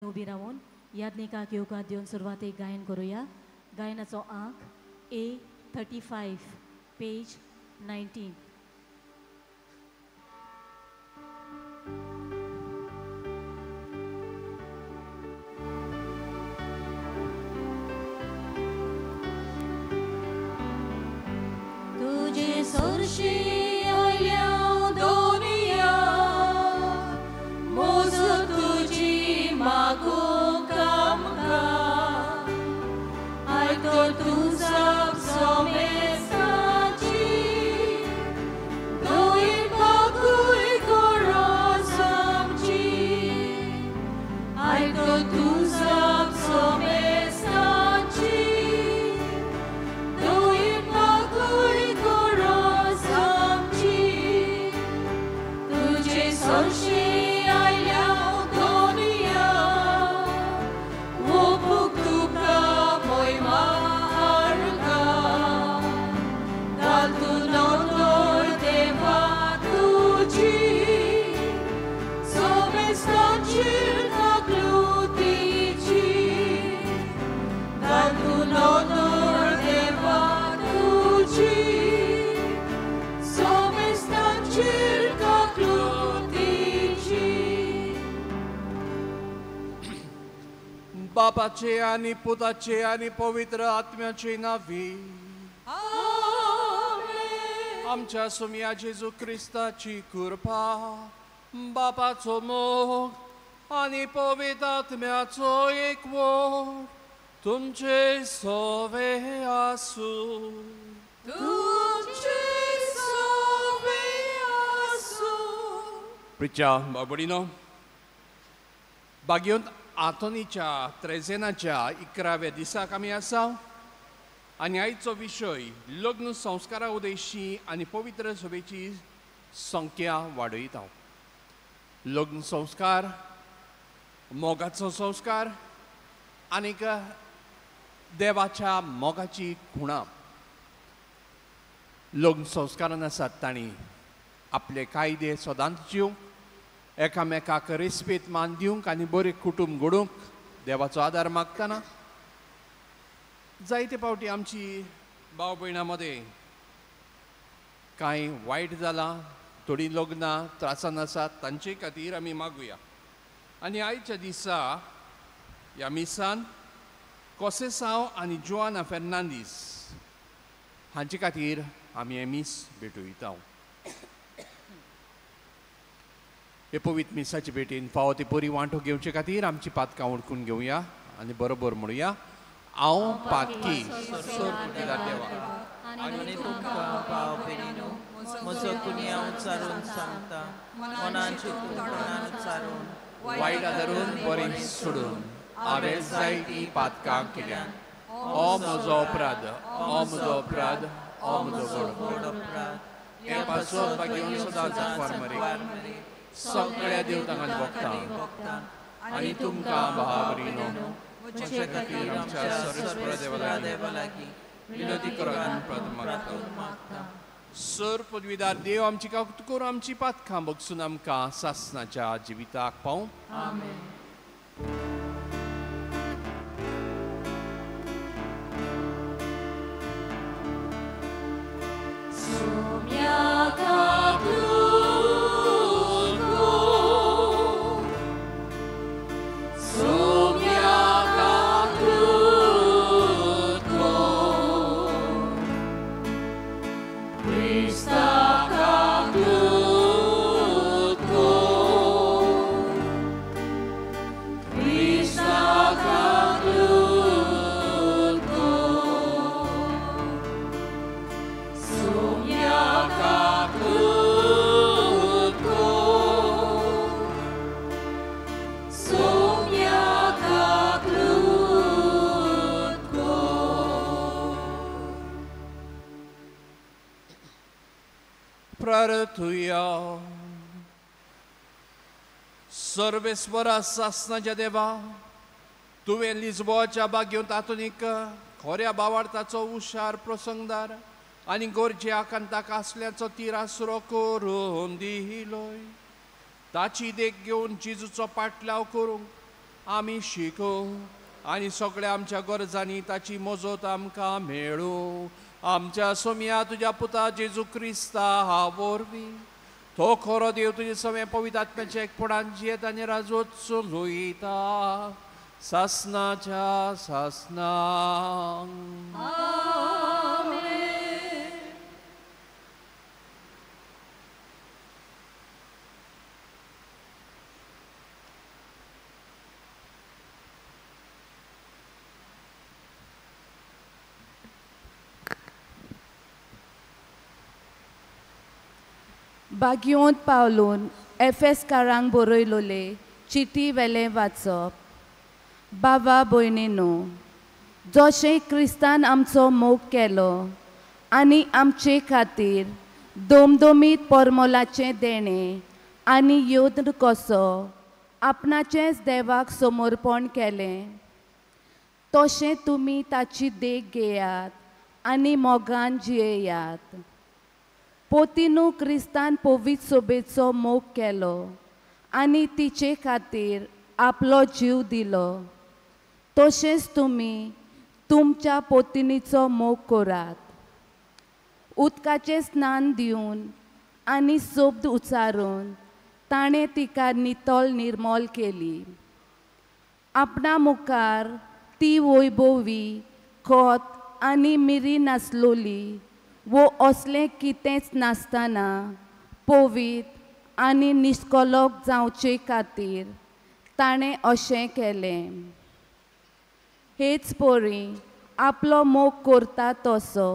उबी रावन याज्ञिकाक येवकार दिवन सुरवातेक गायन करुया. गायनाचो आंक A35 page 19. तुझे सोरशी आयल्या दोनिया मोज तुजी मागू कामका आयतो तुझा सोमेसाची दोय पाकूय गरज आमची आयतो तुझा सोमेसाची दोय पाकूय गरज आमची तुझे सोरशी आयल्या दोनिया ओपूक तुका मोयमा आर्गा तातूंत नोंदोर देवा तुजी सोमेस्ताची काकलुतीची तातूंत नोंदोर देवा तुजी सोमेस्ताची काकलुतीची. बापाचे आनी पुताचे आनी पवित्र आत्म्याचे नावी आमेन. आमच्या सुमया जेजू क्रिस्ताची कृपा, बापाचो मोग आनी पवित्र आत्म्याचो एकवट तुमचे सोवे आसूं. तुमचे सोवे आसूं. प्रिच्या बाबडीनो, बागेंत आंतोनीच्या त्रेजेनाच्या 11व्या दिसाक आमी आसा आनी आयचो विशय लग्न संस्कारा उद्देशी आनी पवित्र सभेची संख्या वाडयता. लग्न संस्कार, मोगाचो संस्कार आनीक देवाच्या मोगाची खुणा. लग्न संस्कारान आसात तांणी आपले कायदे सदांच दिवंक, एकामेकाक रेस्पेद मान दिवंक आनी बरें कुटूंब घडोवंक देवाचो आदार मागतना जायते फावटी आमची भाव भयणां मदें कांय वायट जालां, थोडीं लग्नां त्रासान आसात, तांचे खातीर आमी मागुया. आनी आयच्या दिसा ह्या मिसान कोसेसांव आनी जुआना फेर्नांदीस हांचे खातीर आमी हें मीस भेटयता. हे पवित्र मिसाचे भेटीन फावो ती बरी वांटो घेवचे खातीर आमची पातकां ओळखून घेवया आनी बरोबर म्हणुया, हांव पातकी देवा आनी तुमकां भाव भयणीनो म्हजो कुन्यांव उच्चारून सांगता, मनान चिंतून तोंडान उच्चारून वायट आदारून बरें सोडून हांवें जायतीं पातकां केल्यात. ओ म्हजो अपराध, ओ म्हजो अपराध, ओ म्हजो व्हड अपराध. हे पासत बागेवन सदांच मरे सगळ्या देवतांक भोगता आनी तुमकां भाव भयणीनो म्हजे खातीर आमच्या सर्वेस्पर देवा लागीं विनंती करात प्रार्थना मागता. सर पदवीदार देव आमची काकूट करून आमची पातकां बगसून आमकां सासनाच्या जिविताक पावूं. आमेन. प्रार्थुया. सर्वेस्वरा सासनाच्या देवा, तुवें लिज्बोआच्या बागेंत आधुनीक खऱ्या बावार्थाचो हुशार प्रसंगदार आनी गरजे आकांताक आसल्याचो तिरासरो करून दिलोय. ताची देख घेवन जेजूचो पाटलाव करूंक आमी शिकू आनी सगळ्या आमच्या गरजांनी ताची मजत आमकां मेळूं. आमच्या सोम्या तुज्या पुता जेजू क्रिस्ता हा वरवीं तो खरो देव तुजे सगळें पवित्र आत्म्याच्या एकपणान जियेत आनी राजवत चलयता सासनाच्या सासनां. बागियोंत पावलून एफएसकारांक बरयलोले चिटी वेलें वाचप. बाबा भयणीनो, जशें क्रिस्तान आमचो मोग केलो आनी आमचे खातीर दोमदोमीत परमोलाचें देणें आनी यत्न कसो आपणाचेंच देवाक समर्पण केलें, तशें तुमी ताची देख घेयात आनी मोगान जियेयात. पोतीनू क्रिस्तान पवित्र सोबेचो मोग केलो आनी तिचे खातीर आपलो जीव दिलो, तशेंच तुमी तुमच्या पोतिनीचो मोग करात. उदकाचें स्नान दिवन आनी शब्द उच्चारून ताणें तिका नितळ निर्मोल केली. आपणा मुखार ती वैभवी खोत आनी मिरी नासलोली वो असलें कितेंच नासतना पवित्र आनी निश्कलक जावचे खातीर ताणें अशें केलें. हेच परी आपलो मोग करता तसो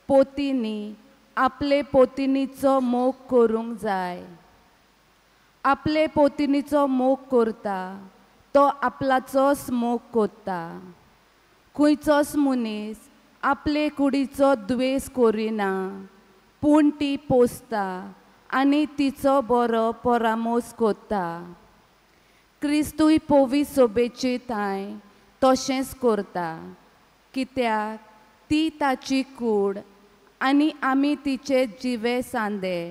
पोतींनी आपले पोतिनीचो मोग करूंक जाय. आपले पोतिनीचो मोग करता तो आपलाचोच मोग करता. खंयचोच मनीस आपले कुडीचो द्वेस करिना, पूण ती पोसता आनी तिचो बरो परामोस करता. क्रिस्तूय पवित्र सोबेचे थांय तशेंच करता, कित्याक ती ताची कूड आनी आमी तिचे जिवे सांदे.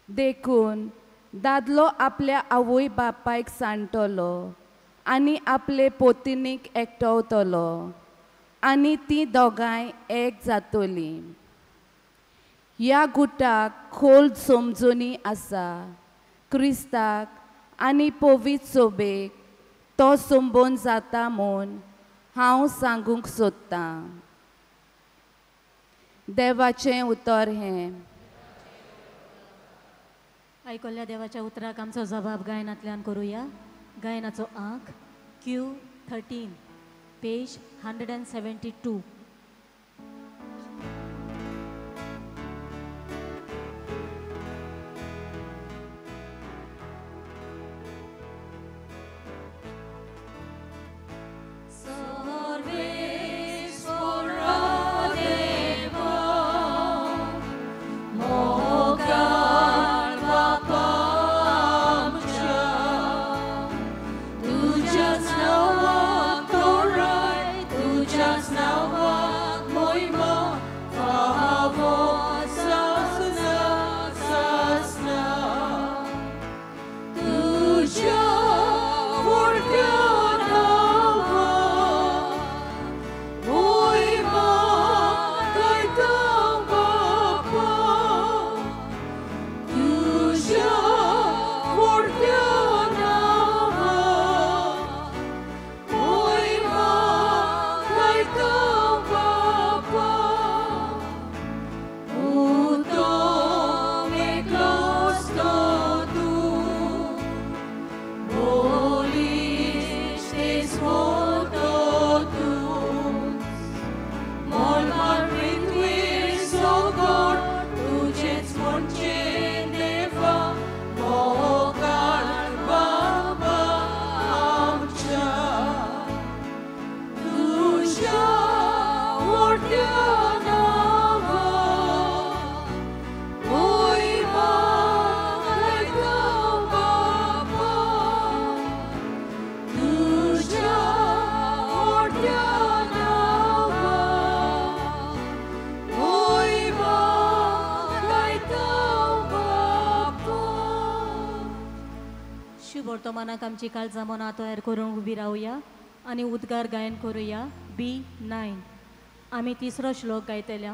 देखून दादलो आपल्या आवय बापायक सांडटलो आनी आपले पोतिनीक एकटवतलो आनी ती दोगांय एक जातलीं. ह्या गुटाक खोल समजणी आसा. क्रिस्ताक आनी पवित्र सोबेक तो संबंद जाता म्हूण हांव सांगूंक सोदतां. देवाचें उतर हें. आयकल्ल्या देवाच्या उतराक आमचो जबाब गायनांतल्यान करुया. गायनाचो आंक Q 13 page 172. Now. वर्तमानाक आमची काळजां मनां तयार करून उबी रावया आनी उद्गार गायन करुया B9. आमी तिसरो श्लोक गायतले.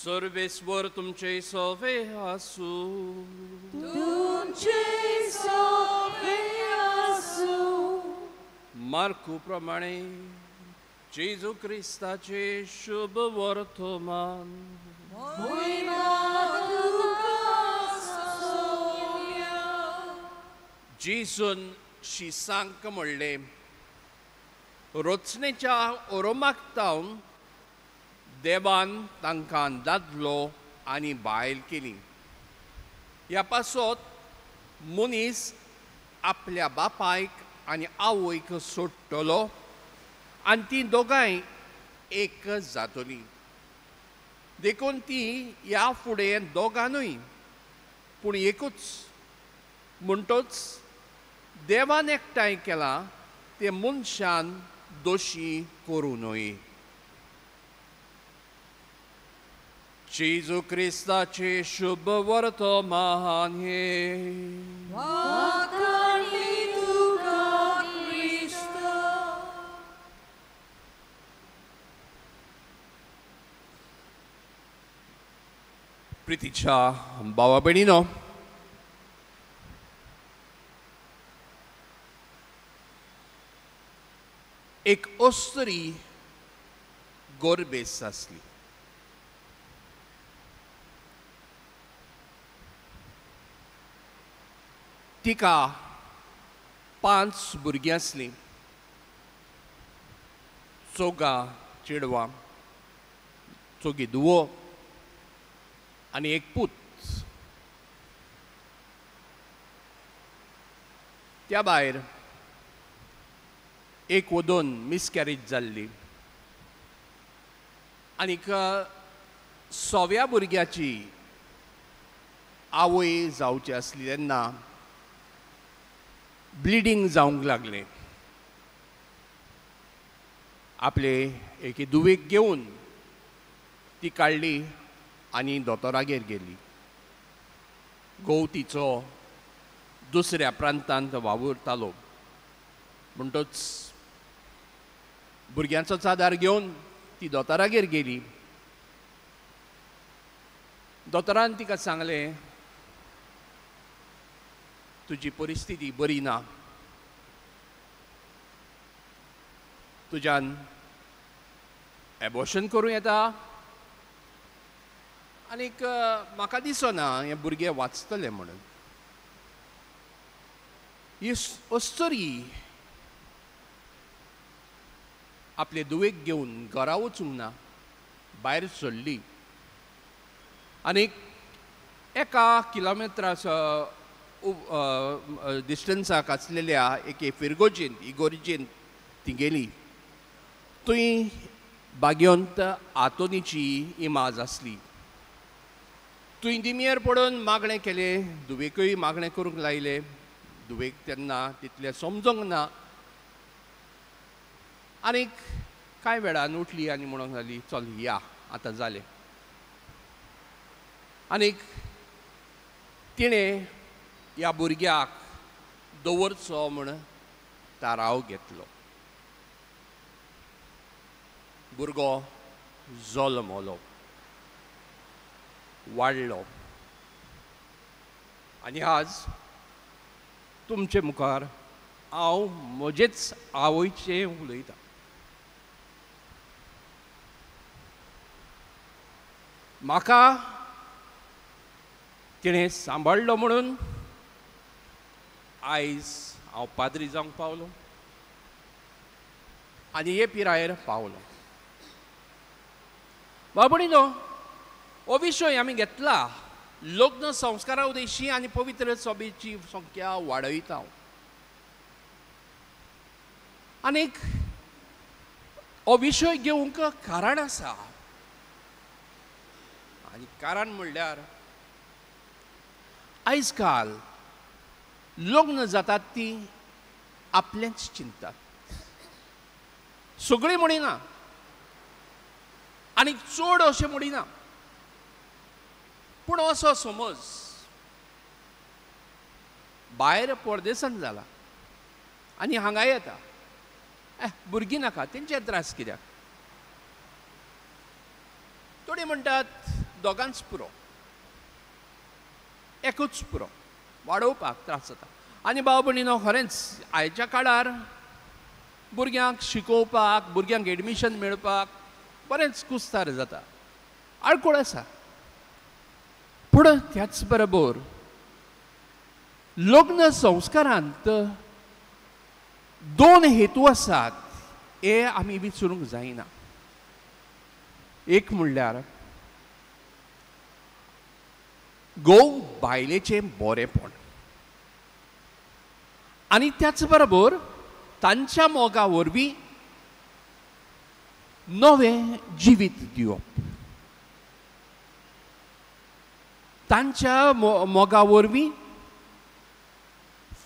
सर्वेस्वर तुमचे सोवे आसू. तुमचे सोवे आसू. मार्कू प्रमाणे जेजू क्रिस्ताचे शुभ वर्तमान. जेजून शिसांक म्हणलें, रचनेच्या ओरोमाक तावन देवान तांकां दादलो आनी बायल केली. ह्या पासत मनीस आपल्या बापायक आनी आवयक सोडटलो आनी ती दोगांय एक जातली. देखून ती ह्या फुडें दोगां न्हय पूण एकूच. म्हणटच देवान एकठांय केलां तें मनशान दोशी करूं न्हय. जेजू क्रिस्ताचे शुभ वर्तमान हें. प्रितीच्या भावा भयणीनो, एक अस्तुरी गोरबेस आसली. तिका 5 भुरगीं आसलीं, चौगां चेडवां, चौगी धुवो आनी एक पूत. त्या भायर 1 व 2 मिसकॅरेज जाल्ली आनीक 6व्या भुरग्याची आवय जावची आसली तेन्ना ब्लिडींग जावंक लागलें. आपले एके दुवेक घेवन ती काडली आनी दोतोरागेर गेली. घोव तिचो दुसऱ्या प्रांतांत वावुरतालो. म्हणटच भुरग्यांचो चादार घेवन ती दोतोरागेर गेली. दोतोरान तिका सांगलें, तुजी परिस्थिती बरी ना, तुज्यान एबॉर्शन करूं येता आनीक म्हाका दिसना हें भुरगें वाचतलें म्हणून. ही अस्तुरी आपले धुवेक घेवन घरा वचूंक ना, भायर सरली आनीक 1 किलोमिटराचो डिस्टन्साक आसलेल्या एके फिरगोजेंत इगोर्जेंत ती गेली. थंय बागेंत आंतोनीची इमाज आसली. थंय दिमयेर पडून मागणें केलें, धुवेकूय मागणें करूंक लायलें. धुवेक तेन्ना तितलें समजूंक ना आनीक कांय वेळान उठली आनी म्हणूंक लागली, चल या आतां जालें. आनीक तिणें ह्या भुरग्याक दवरचो म्हूण थाराव घेतलो. भुरगो जल्मलो, वाडलो आनी आज तुमचे मुखार हांव म्हजेच आवयचें उलयतां. म्हाका तिणें सांबाळ्ळो म्हणून आयज हांव पाद्री जावंक पावलो आनी हे पिरायेर पावलो. बाबणीनो, हो विशय आमी घेतला लग्न संस्कारा उद्देशी आनी पवित्र सभेची संख्या वाडयता. आनीक हो विशय घेवंक कारण आसा आनी कारण म्हणल्यार आयज काल लग्न जातात ती आपलेंच चिंततात, सगळीं म्हणिना आनी चड अशें म्हणिना, पूण असो समज भायर परदेसान जाला आनी हांगा येता, भुरगीं नाका, तेंचे त्रास कित्याक? थोडीं म्हणटात दोगांच पुरो, एकूच पुरो, वाडोवपाक त्रास जाता. आनी भाव भयणीनो, खरेंच आयच्या काळार भुरग्यांक शिकोवपाक, भुरग्यांक एडमिशन मेळपाक बरेंच कुस्तार जाता, आडखळ आसा. पूण त्याच बरोबर लग्न संस्कारांत दोन हेतू आसात हे आमी विसरूंक जायना. एक म्हणल्यार घोव बायलेचें बरेंपण आनी त्याच बरोबर तांच्या मोगा वरवीं नवें जिवीत दिवप, तांच्या मोगा वरवीं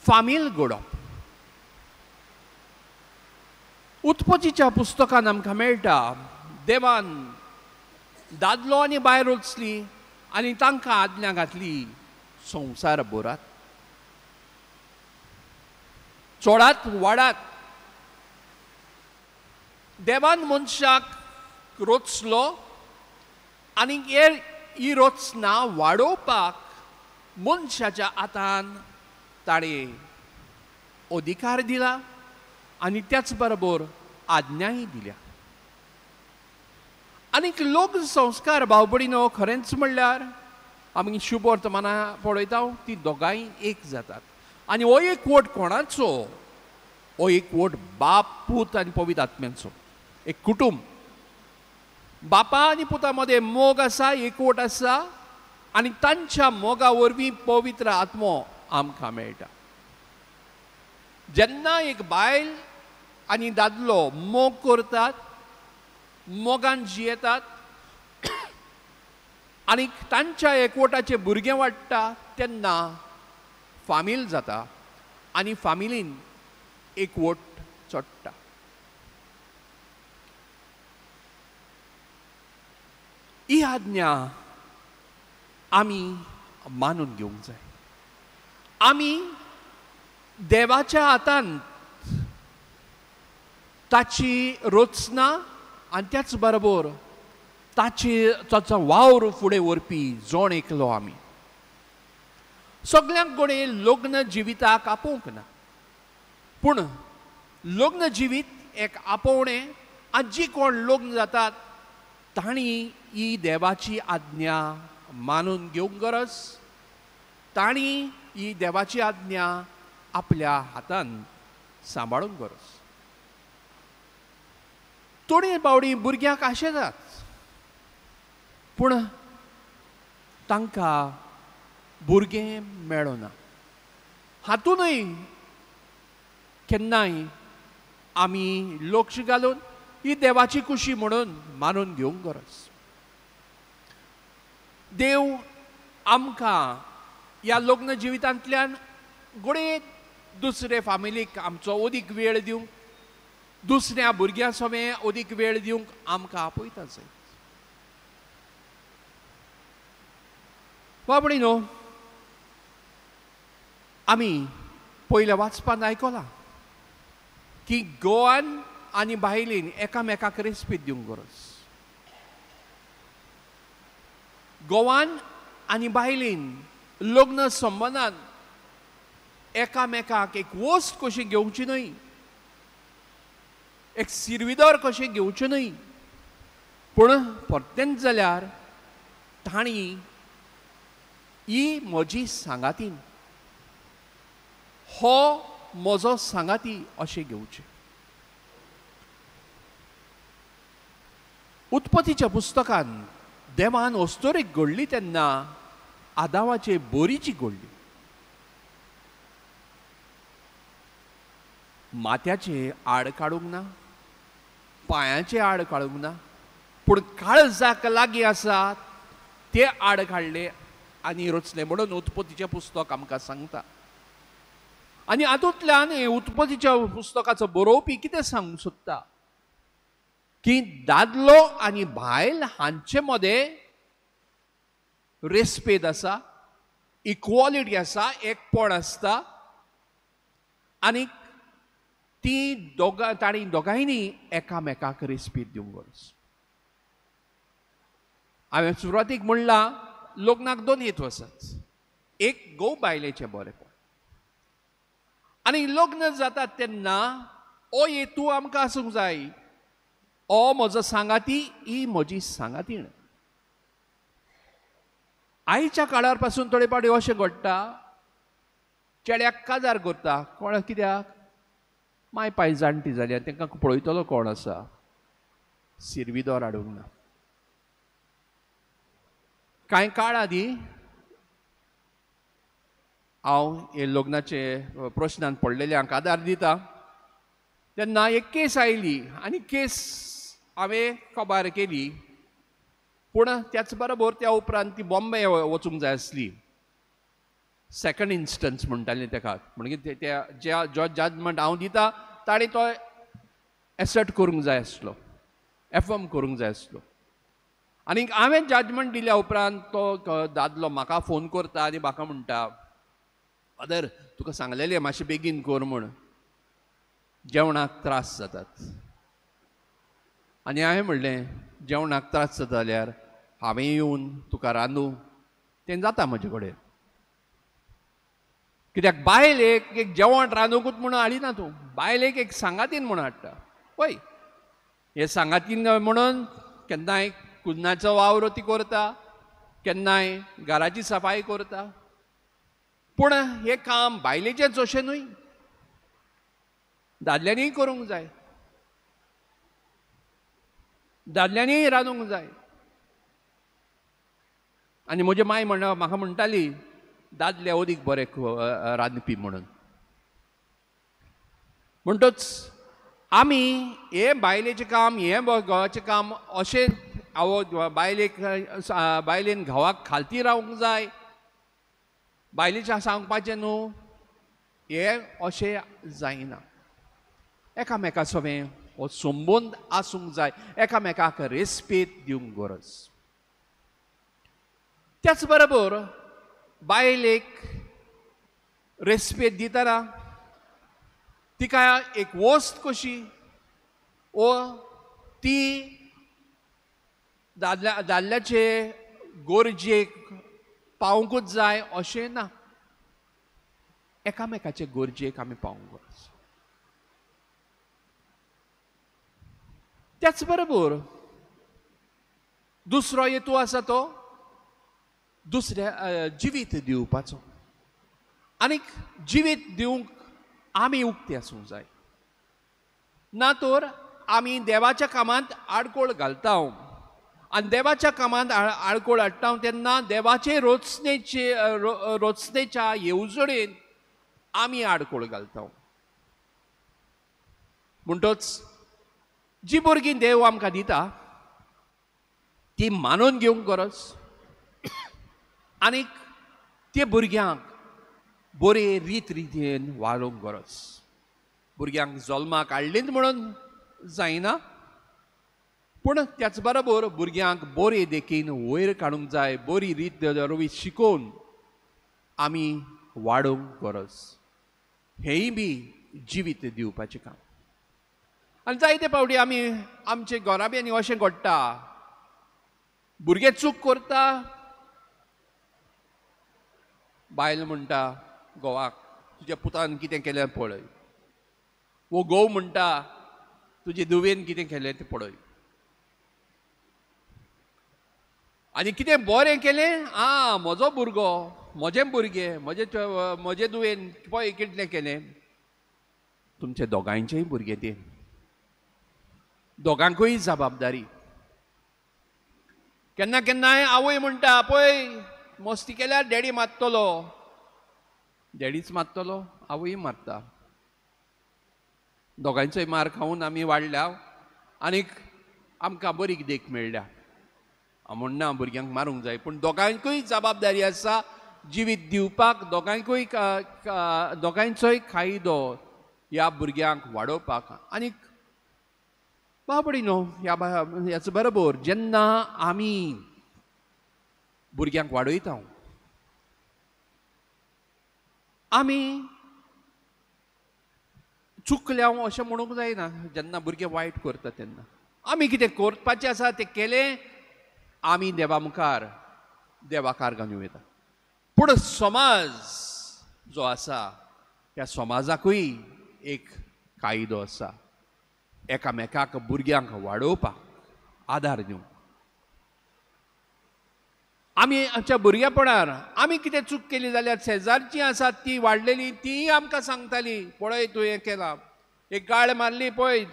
फामील घडप. उत्पत्तीच्या पुस्तकान आमकां मेळटा, देवान दादलो आनी बायल रचली आनी तांकां आज्ञा घातली, संवसार भरात, चोडात, वाडात. देवान मनशाक रचलो आनी ही रचना वाडोवपाक मनशाच्या हातान ताणें अधिकार दिला आनी त्याच बरोबर आज्ञाय दिल्या. आनीक लग्न संस्कार भाव भयणीनो, खरेंच म्हणल्यार आमी शुभ वर्तमानां पळयता ती दोगांय एक जातात आनी हो एकवट कोणाचो? हो एकवट बाप, पूत आनी पवित्र आत्म्यांचो एक कुटुंब. बापा आनी पुता मदें मोग आसा, एकवट आसा आनी तांच्या मोगा वरवीं पवित्र आत्मो आमकां मेळटा. जेन्ना एक बायल आनी दादलो मोग करतात, मोगान जियेतात आनी तांच्या एकवटाचें भुरगें वाडटा तेन्ना फामील जाता आनी फामिलीन एकवट चडटा. ही आज्ञा आमी मानून घेवंक जाय. आमी देवाच्या हातांत ताची रचना आनी त्याच बरोबर ताची ताचो वावर फुडें व्हरपी जण एकलो आमी. सगल्यांक कोणें लग्न जिविताक आपोवंक ना, पूण लग्न जिवीत एक आपोवणें आनी जी कोण लग्न जातात तांणी ही देवाची आज्ञा मानून घेवंक गरज, तांणी ही देवाची आज्ञा आपल्या हातान सांबाळूंक गरज. थोडी बावडी भुरग्यांक आशेतात, पूण तांकां भुरगें मेळना. हातूनय केन्नाय आमी लक्ष घालून ही देवाची खुशी म्हणून मानून घेवंक गरज. देव आमकां ह्या लग्न जिवितांतल्यान घडये दुसरे फामिलीक आमचो अदीक वेळ दिवंक, दुसऱ्या भुरग्यां समें अदीक वेळ दिवंक आमकां आपयता जायत. बाबणीनो, आमी पयल्या वाचपान आयकलां की गोवान आनी बायलेन एकामेकाक रेस्पेद दिवंक गरज. गोवान आनी बायलेन लग्न संबंदान एकामेकाक एक वस्त कशी घेवची न्हय, एक सिरविदर कशें घेवचें न्हय, पूण परतेंच जाल्यार तांणी ही म्हजी सांगातीन, हो म्हजो सांगाती अशें घेवचें. उत्पत्तीच्या पुस्तकान देवान अस्तोरेक घडली तेन्ना आदावाचे बोरीची घडली. माथ्याचे आड काडूंक ना, पांयाचे आड काडूंक ना, पूण काळजाक लागीं आसा ते आड काडले आनी रचले म्हणून उत्पत्तीचें पुस्तक आमकां सांगता. आनी हातूंतल्यान हे उत्पत्तीच्या पुस्तकाचो बरोवपी कितें सांगूंक सोदता की दादलो आनी बायल हांचे मदें रेस्पेद आसा, इक्वॉलिटी आसा, एकपण आसता आनी ती दोगां तांणी दोगांयनी एकामेकाक रेस्पेद दिवंक गरज. हांवें सुरवातीक म्हणलां लग्नाक दोन हेतू आसात, एक घोव बायलेचें बरेंपण, आनी लग्न जाता तेन्ना हो हेतू आमकां आसूंक जाय, हो म्हजो सांगाती, ही म्हजी सांगातीण. आयच्या काळार पासून थोडे फावटी अशें घडटा, चेड्याक काजार करता, कोण कित्याक माय पाय जाणटी जाली आनी तांकां पळयतलो कोण आसा, सिरविदोर हाडूंक ना. कांय काळ आदीं हांव हे लग्नाचे प्रश्नान पडलेल्यांक आदार दिता तेन्ना एक केस आयली आनी केस हांवें कबार केली, पूण त्याच बरोबर त्या उपरांत ती बॉम्बे वचूंक जाय आसली. सेकंड इन्स्टन्स म्हणटाले ताका, म्हणजे त्या ज्या जो जजमेंट हांव दिता ताणें तो एसर्ट करूंक जाय आसलो, एफर्म करूंक जाय आसलो. आनी हांवें जजमेंट दिल्या उपरांत तो दादलो म्हाका फोन करता आनी म्हाका म्हणटा, फादर तुका सांगलेलें मातशें बेगीन कर म्हूण, जेवणाक त्रास जातात. आनी हांवें म्हणलें जेवणाक त्रास जाता जाल्यार हांवें येवन तुका रांदूं, तें जाता म्हजे कडेन, कित्याक बायलेक एक जेवण रांदूंकूच म्हणून हाडिना तूं, बायलेक एक सांगातीन म्हणून हाडटा. पळय हे सांगातीन म्हणून केन्नाय कुजनाचो वावर ती करता, केन्नाय घराची सफाई करता, पूण हें काम बायलेचेंच अशें न्हय, दादल्यांनीय करूंक जाय, दादल्यांनीय रांदूंक जाय. आनी म्हजी माय म्हाका म्हणटाली दादले अदीक बरे रांदपी म्हणून. म्हणटच आमी हें बायलेचें काम, हें घोवाचें काम अशें आवय बायलेक बायलेन घोवाक खालती रावंक जाय, बायलेचें सांगपाचें न्हू, हें अशें जायना. एकामेका सवें हो संबंद आसूंक जाय, एकामेकाक रेस्पेद दिवंक गरज. त्याच बरोबर बायलेक रेस्पेद दितना तिका एक वस्त कशी ओ ती दादल्याचे गरजेक पावंकूच जाय अशें ना, एकामेकाचे गरजेक आमी पावंक गरज. त्याच बरोबर दुसरो हेतू आसा तो दुसऱ्या जिवीत दिवपाचो, आनीक जिवीत दिवंक आमी उक्ते आसूंक जाय, ना तर आमी देवाच्या कामांत आडकोळ घालता आनी देवाच्या कामांत आडकोळ हाडटा तेन्ना देवाचे रचनेचे रचनेच्या येवजणेन आमी आडकोळ घालता. म्हणटच जी भुरगीं देव आमकां दिता ती मानून घेवंक गरज, आनीक ते भुरग्यांक बरे रीत रितीन वाडोवंक गरज. भुरग्यांक जल्माक हाडलीच म्हणून जायना, पूण त्याच बरोबर भुरग्यांक बरे देखीन वयर काडूंक जाय, बरी रीत रवी शिकोवन आमी वाडोवंक गरज. हेंय बी जिवीत दिवपाचें काम. आनी जायते फावटी आमी आमचे घराब्यांनी अशें घडटा, भुरगे चूक करता, बायल म्हणटा घोवाक तुज्या पुतान कितें केलें पळय, वो घोव म्हणटा तुजे धुवेन कितें केलें तें पळय, आनी कितें बरें केलें, आं म्हजो भुरगो, म्हजें भुरगें, म्हजे धुवेन पळय कितलें केलें. तुमचे दोगांयचेय भुरगे ते, दोगांकूय जबाबदारी. केन्ना केन्नाय आवय म्हणटा पळय मस्ती केल्यार डॅडी मारतलो, डॅडीच मारतलो, आवय मारता. दोगांयचोय मार खावन आमी वाडल्या आनीक आमकां बरी देख मेळ्ळ्या. म्हण ना भुरग्यांक मारूंक जाय, पूण दोगांयकूय जबाबदारी आसा जिवीत दिवपाक, दोगांयकूय दोगांयचोय कायदो ह्या भुरग्यांक वाडोवपाक. आनीक बाबडी न्हू ह्या ह्याच बरोबर जेन्ना आमी भुरग्यांक वाडयता आमी चुकल्या अशें म्हणूंक जायना. जेन्ना भुरगे वायट करता तेन्ना आमी कितें करपाचें आसा तें केलें, आमी देवा मुखार देवाकार घालूं येता. पूण समाज जो आसा त्या समाजाकूय एक कायदो आसा एकामेकाक भुरग्यांक वाडोवपाक आदार दिवंक. आमी आमच्या भुरगेपणार आमी कितें चूक केली जाल्यार शेजारचीं आसात ती वाडलेली तीय आमकां सांगताली पळय तुवें केलां, एक गाळ मारली पळय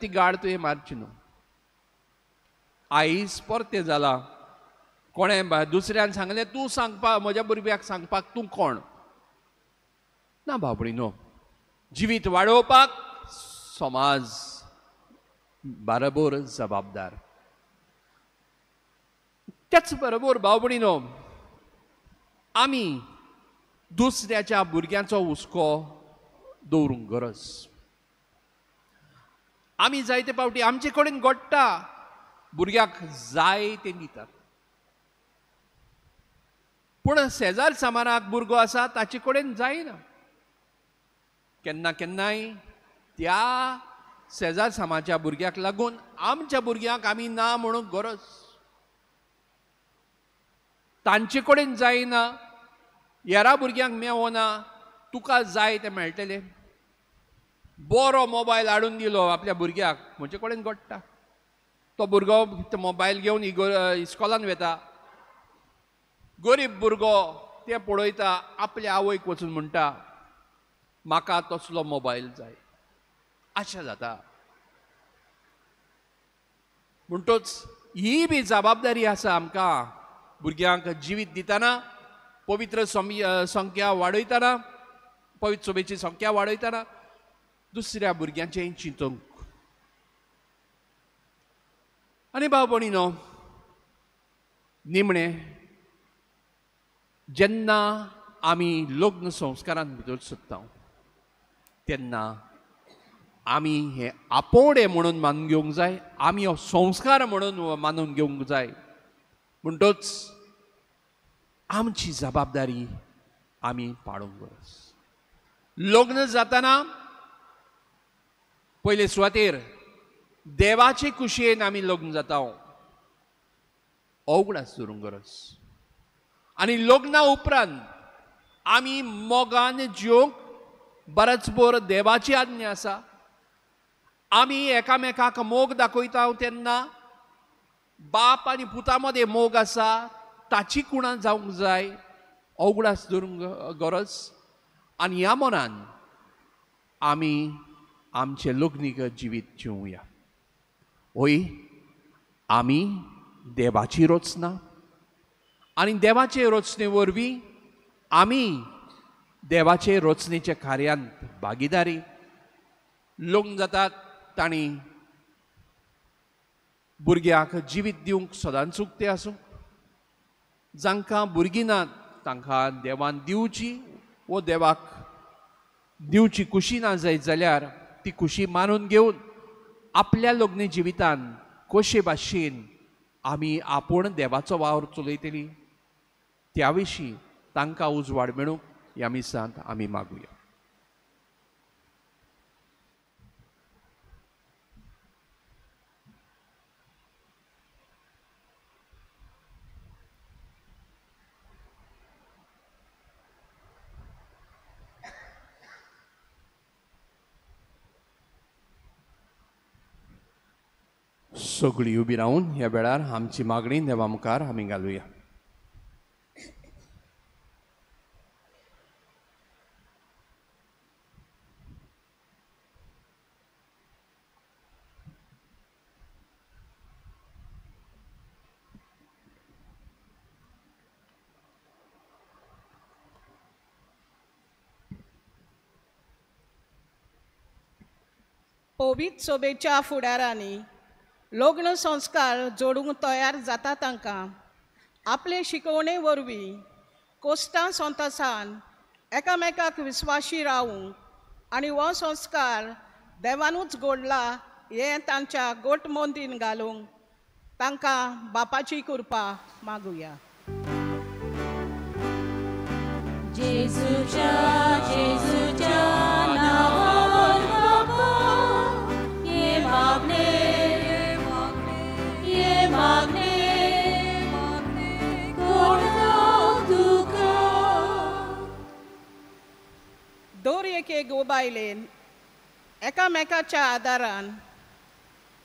ती गाळ तुवें मारची न्हू. आयज परतें जालां, कोणें दुसऱ्यान सांगलें तूं सांगपाक म्हज्या भुरग्याक सांगपाक तूं कोण ना. बाबडी न्हू, जिवीत वाडोवपाक समाज बरोबर जबाबदार. त्याच बरोबर भाव भयणीनो आमी दुसऱ्याच्या भुरग्यांचो हुस्को दवरूंक गरज. आमी जायते फावटी आमचे कडेन घडटा भुरग्याक जाय तें दितात, पूण शेजार सामानाक भुरगो आसा ताचे कडेन जायना. केन्ना केन्नाय त्या शेजार सामाच्या भुरग्याक लागून आमच्या भुरग्यांक आमी ना म्हणूंक गरज. तांचे कडेन जायना, हेरा भुरग्यांक मेवना, तुका जाय तें मेळटलें. बरो मोबायल हाडून दिलो आपल्या भुरग्याक, म्हजे कडेन घडटा, तो भुरगो मोबायल घेवन इस्कॉलान वता, गरीब भुरगो ते पळयता, आपल्या आवयक वचून म्हणटा म्हाका तसलो मोबायल जाय. आशा जाता. म्हणटच ही बी जबाबदारी आसा आमकां भुरग्यांक जिवीत दितना, पवित्र संख्या वाडयतना, पवित्र सभेची संख्या वाडयतना दुसऱ्या भुरग्यांचें चिंतूंक. आनी भाव भयणीनो निमणें जेन्ना आमी लग्न संस्कारान भितर सोदता तेन्ना आमी हें आपोवणें म्हणून मानून घेवंक जाय, आमी हो संस्कार म्हणून मानून घेवंक जाय. म्हणटच आमची जबाबदारी आमी पाळूंक गरज. लग्न जातना पयले सुवातेर देवाचे कुशेन आमी लग्न जाता अवगडास दवरूंक गरज. आनी लग्ना उपरांत आमी मोगान जिवंक बरेच बोर देवाची आज्ञा आसा. आमी एकामेकाक मोग दाखयता तेन्ना बाप आनी पुता मदें मोग आसा ताची कुणां जावंक जाय, अवगडास दवरूंक गरज. आनी ह्या मनान आमी आमचें लग्नीक जिवीत जिवया. हय, आमी देवाची रचना आनी देवाचे रचने वरवीं आमी देवाचे रचनेच्या कार्यांत भागीदारी. लग्न जातात तांणी भुरग्यांक जिवीत दिवंक सदांच उक्तें आसूं, जांकां भुरगीं नात तांकां देवान दिवची वो देवाक दिवची खुशी ना जायत जाल्यार ती खुशी मानून घेवन आपल्या लग्न जिवितान कशे भाशेन आमी आपूण देवाचो वावर चलयतली त्या विशीं तांकां उजवाड मेळूंक ह्या मिसांत आमी मागुया. सगळी उबी रावन ह्या वेळार आमची मागणी देवा मुखार आमी घालुया. पवित्र सोबेच्या फुडारांनी लग्न संस्कार जोडूंक तयार जाता तांकां आपले शिकवणे वरवीं कोस्टां संतोसान एकामेकाक विस्वाशी रावूंक आनी हो संस्कार देवानूच घडला हें तांच्या गोट मोंदीन घालूंक तांकां बापाची कृपा मागुया. जेजूच्या जेजूच्या नांवान बापा हे मागणे ये मागणे करता तुका. दर एके गोबायलेन एकामेकाच्या आदारान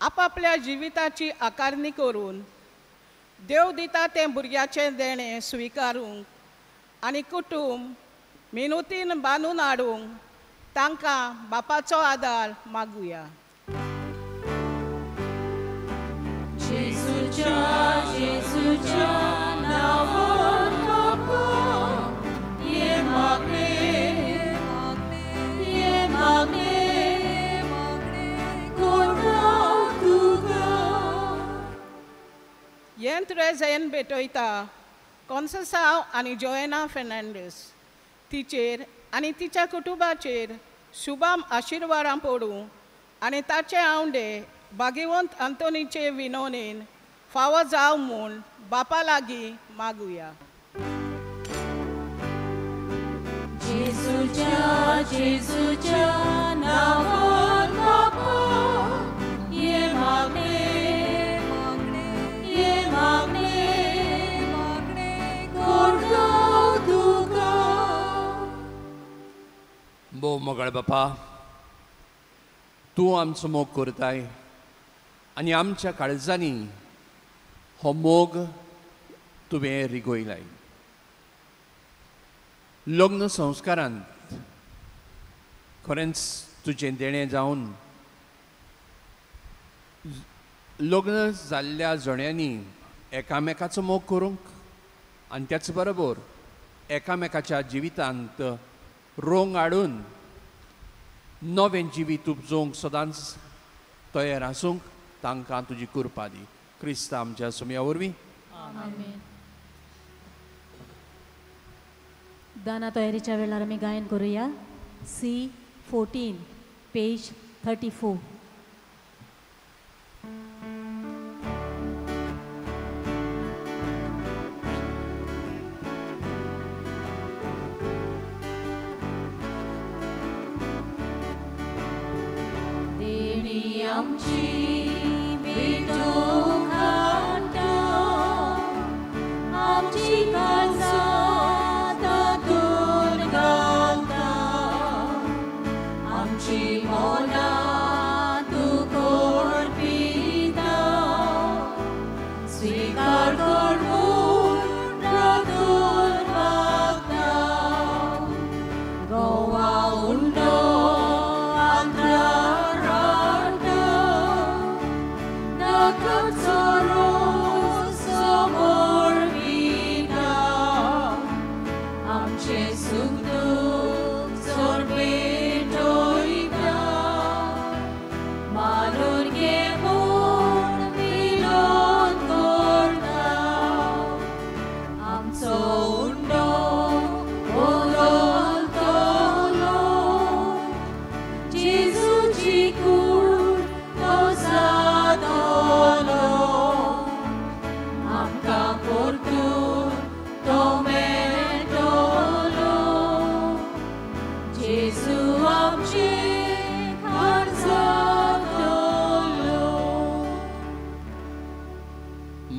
आपापल्या जिविताची आकारणी करून देव दिता तें भुरग्याचें देणें स्विकारूंक आनी कुटूंब मिनुतीन बांदून हाडूंक तांकां बापाचो आदार मागुया. जेजूच्या जेजूच्या नांवान बापा हे मागणे हे मागणे करता तुका. हें रेझेन भेटयता कॉन्सेसांव आनी जोएना फेर्नांडीस तिचेर आनी तिच्या कुटुंबाचेर शुभाम आशिर्वादां पडूं आनी ताचे आवंडे भाग्यवंत अंतोनीचे विनोनेन फावो जावं म्हूण बापा लागीं मागुया. जेजूच्या जेजूच्या नांवान बापा हे मागणे हे मागणे करता तुका. भोव मोगाळ बापा, तूं आमचो मोग करताय आनी आमच्या काळजांनी हो मोग तुवें रिगयलाय. लग्न संस्कारांत खरेंच तुजें देणें जावन लग्न जाल्ल्या जोड्यांनी एकामेकाचो मोग करूंक आनी त्याच बरोबर एकामेकाच्या जिवितांत रोंग हाडून नवें जिवीत उपजोवंक सदांच तयार आसूंक तांकां तुजी कृपा दी. क्रिस्ता आमच्या सुमया वरवीं. दाना तयारीच्या वेळार आमी गायन करुया. C 14 page 34. देणी आमची भेटूंक हाडटा आमची काळजां तातूंत घालता आमची मनां तूं कोरपिता स्विकार कर म्हूण रातून मागता गोवा उंडो आंध्रा रांडा नाकाचो रोस समर्पिता आमचें सूख दूख चड भेटयता मानून घे म्हूण विनोद करता आमचो उंडो बदलतलो जेजूची कूड तो जातलो.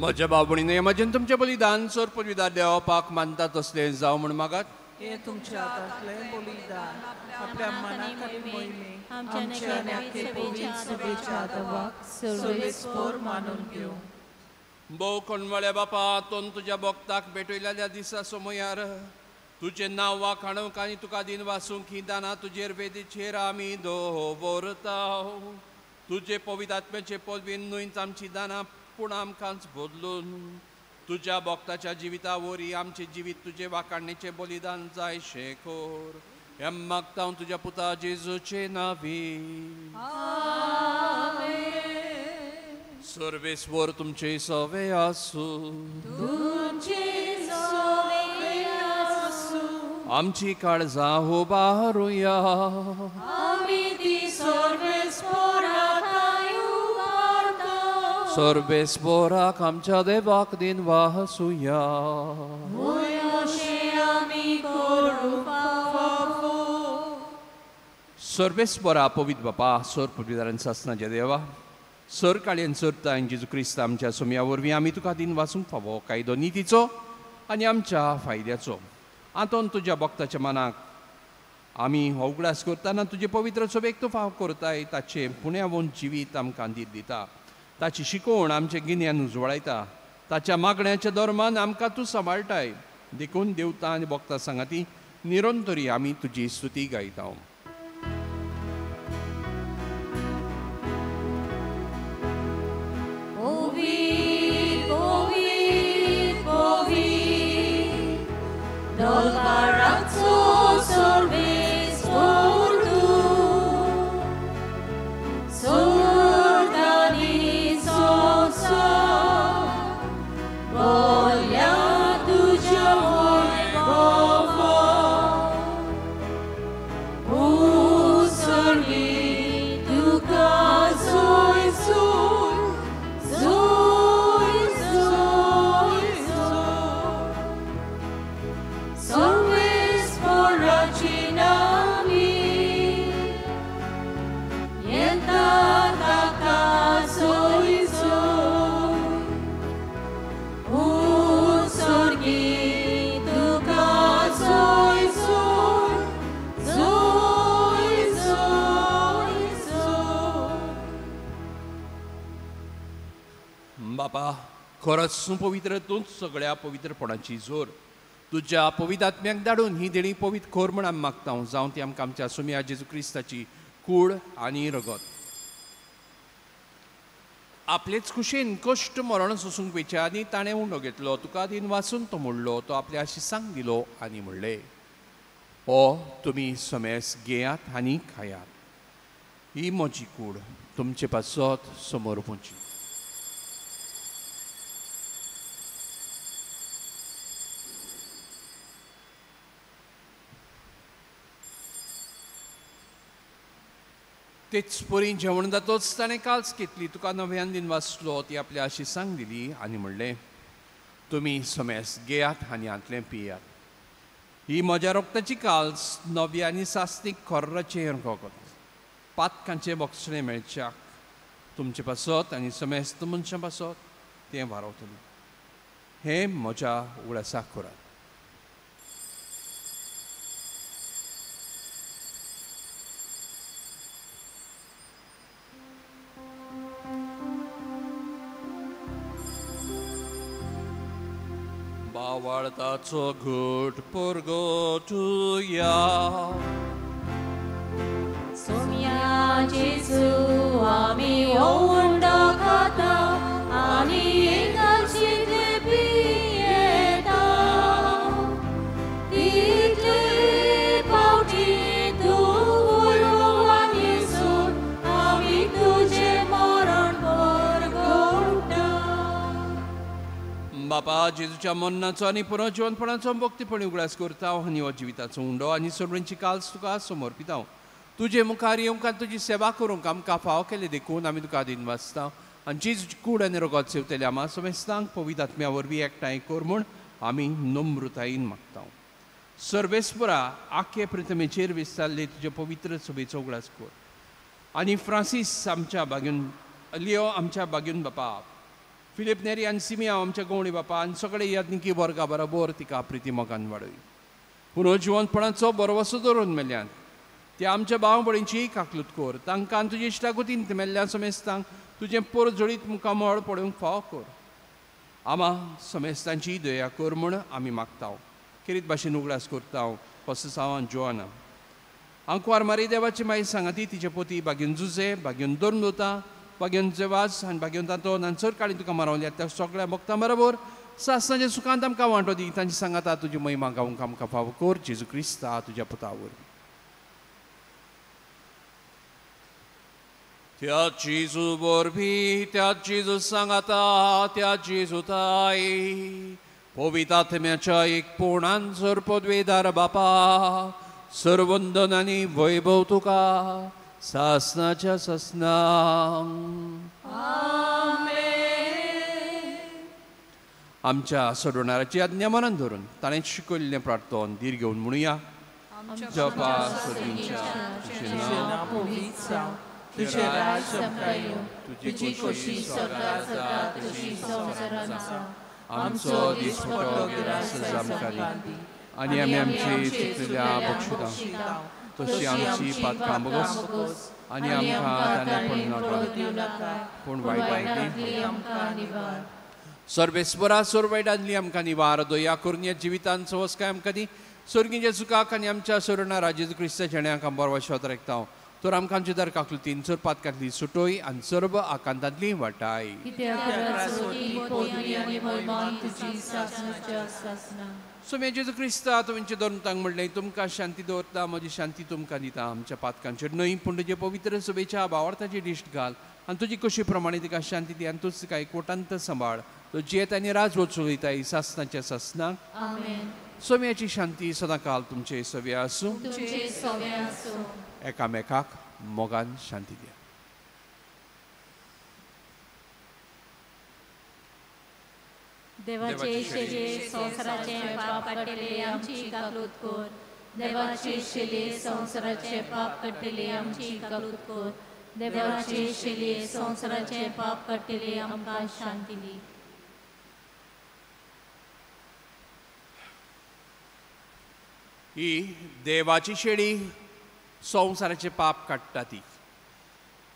म्हज्या बाबणीने म्हजें तुमचें बलिदान सोर पवित्र देवपाक मानता तसलें जावं म्हूण मागात. हे तुमच्या हातांतलें बलिदान आपल्या मनाक आनी मोहिमे आमच्या आनी आख्खे पवित्र सभेच्या देवाक सर्वेस्पोर मानून घेवं. भोव कोणवाळ्या बापा, तोन तुज्या भक्ताक भेटयल्या दिसा समयार तुजें नांव वाखाणूंक आनी तुका दिन वासूंक ही दानां तुजेर वेदीचेर आमी दवरता. तुजे पवित्र आत्म्याचे पदवीन न्हय आमची दानां पूण आमकांच बदलून तुज्या भक्ताच्या जिविता वरी आमचें जिवीत तुजे वाखाणणेचें बलिदान जाय शें कर. हें मागता हांव तुज्या पुता जेजूचे नांवी. सर्वेस्वर तुमचे सवे आसूं. आमची काळजां उबारुया. सर्वेस्वराक आमच्या देवाक दिन वाहसुया. सर्वेस्वरा पवित्र बापा, सर पवित्रान सासनाच्या देवा, सर काळयेन सरता आनी जेजू क्रिस्त आमच्या सोम्या वरवीं आमी तुका दिन वासूंक फावो कायदो नितीचो आनी आमच्या फायद्याचो. आंतोन तुज्या भक्ताच्या मनाक आमी हो उगडास करतना तुजे पवित्र सभेक तूं फाव करताय ताचें पुण्यावून जिवीत आमकां दीत दिता. ताची शिकवण आमचें गिन्यान उजवाडायता. ताच्या मागण्याच्या धर्मान आमकां तूं सांबाळटाय. देखून देवता आनी भक्ता सांगाती निरंतरी आमी तुजी स्तुती गायता. बापा, खरंच तूं पवित्र, तूंच सगळ्या पवित्रपणाची जोर. तुज्या पवित्र आत्म्याक धाडून ही देणी पवित्र कर म्हूण आमी मागता. जावं ती आमकां आमच्या सोम्या जेजू क्रिस्ताची कूड आनी रगत. आपलेच खुशेन कश्ट मरण सोसूंक वेच्या आनी ताणें उंडो घेतलो. तुका दिन वासून तो म्हणलो. तो आपल्या शिसांक दिलो आनी म्हणलें, हो तुमी समेस घेयात आनी खायात. ही म्हजी कूड तुमचे पासत समोर पोवची. तेच परी जेवण जातोच ताणें काल्स घेतली. तुका नव्यान दिन वाचलो. ती आपल्या आशिसांक दिली आनी म्हणलें, तुमी समेस घेयात आनी हांतलें पियात. ही म्हज्या रोगताची काल्स नव्या आनी सासनीक खोर्राचें रगत. पातकांचें बक्षणें मेळच्याक तुमचे पासत आनी समेस्त मनशां पासत तें वारवतलें. हें म्हज्या उगडासाक करात. बावळताचो घट परगटुया. सोम्या जेजू आमी ओंडो खाता आनी एकाचीतले पियेता. तितले पावटी तूं वयवान येसून आमी तुजें मरण परगटा. बापा, जेजूच्या मरणाचो आनी पुनर्जिवनपणाचो भक्तीपणी उगडास करता आनी हो जिविताचो उंडो आनी सगळ्यांची काल्स तुका समर्पिता. तुजे मुखार येवंक आनी तुजी सेवा करूंक आमकां फाव केले देखून आमी तुका दिन वाचता. आनी जेजूची कूड आनी रगत सेवतल्या आमा समेस्तांक पवित्र आत्म्या वरवीं एकठांय कर म्हूण आमी नम्रतायेन मागता. सर्वेस्परा, आखे प्रतिमेचेर विस्तारले तुजे पवित्र सभेचो उगडास कर आनी फ्रांसीस आमच्या बागून, लियो आमच्या बागून बापा, फिलीप नेरी आनी सिमियांव आमच्या गवणी बापा आनी सगळे याज्ञिकी वर्गा बरोबर तिका प्रिती मोगान वाडय. पुनर्जिवंतपणाचो बरवसो दवरून मेल्यान त्या आमच्या भाव भयणींची काकलूत कर. तांकां तुजे इश्टागतीन मेल्ल्या समेस्तांक तुजें पोरजोळीत मुखामळ पळोवंक फावो कर. आमा समेस्तांची दया कर म्हूण आमी मागता. खेरीत भाशेन उगडास करता कोससांव आनी जोआना. आंकवार मारी देवाची माई सांगाती तिचे पोती बागेन जुजे बागेन दोन दोता बागेन जेवाज आनी बागेन तातो आनी चड काळी तुका मारवल्या त्या सगळ्या भक्तां बरोबर सासणाच्या सुखांत आमकां वांटो दी. तांची सांगाता तुजी महिमा गावंक आमकां फावो कर जेजू क्रिस्ता तुज्या पुता वरवीं. त्या जेजू वरवीं, त्या जेजू सांगाता, त्या जेजू ताई पवित्र आत्म्याच्या एक पूर्णान सर पदवेदार बापा सर्वंदन आनी वैभव तुका सासनाच्या सासनां. आमच्या सोडवणाराची आज्ञा मनान धरून ताणें शिकयल्लें प्रार्थन धीर घेवन म्हणुया. जपा सर्वींच्या तुजें नांव पवित्र जावं, तुजें राज आमकां येवं, तुजी खोशी स्वर्गांत जाता तशी संवसारांत जावं. आमचो दिसपट्टो गिरास आमकां दी आनी आमी आमची चुकलेल्या बक्षिता तशी आमची पातकां बगोस आनी आमकां ताणें पडूं नाका पूण वायटांतली आमकां निवार. सर्वेस्परा सर्व वायटांतली आमकां निवार. दया करून ह्या जिवितांत सवसकाय आमकां दी. सर्गीच्या सुखाक आनी आमच्या सोडणारा जेजू क्रिस्ताच्या जेण्याक आमी बरो वाश्वात राखता. तर आमकां आमच्या दर काकलुतीन चड पातकांतली सुटोय आनी सर्व आकांतांतली वाटाय. सोम्या जेजू क्रिस्ता तुमचे दोन म्हणलें तुमकां शांती दवरता, म्हजी शांती तुमकां दिता. आमच्या पातकांचेर न्हय पूण तुजे पवित्र सभेच्या भावार्थाची दिश्ट घाल आनी तुजी कशी प्रमाणे तिका शांती दी आनी तूं तिका एकवटांत सांबाळ. तो जियेत आनी राजवट चलयता सासनाच्या सासनाक. सोम्याची शांती सदांकाल तुमचे सव्या आसूं. एकामेकाक मोगान शांती दिया. देवाचे शेले संवसाराचे पाप काडटले आमची काकलूत कर. देवाचे शेले संवसाराचे पाप काडटले आमची काकलूत कर. देवाचे शेले संवसाराचे पाप काडटले आमकां शांती दी. ही देवाची शेळी संवसाराचे पाप काडटा. ती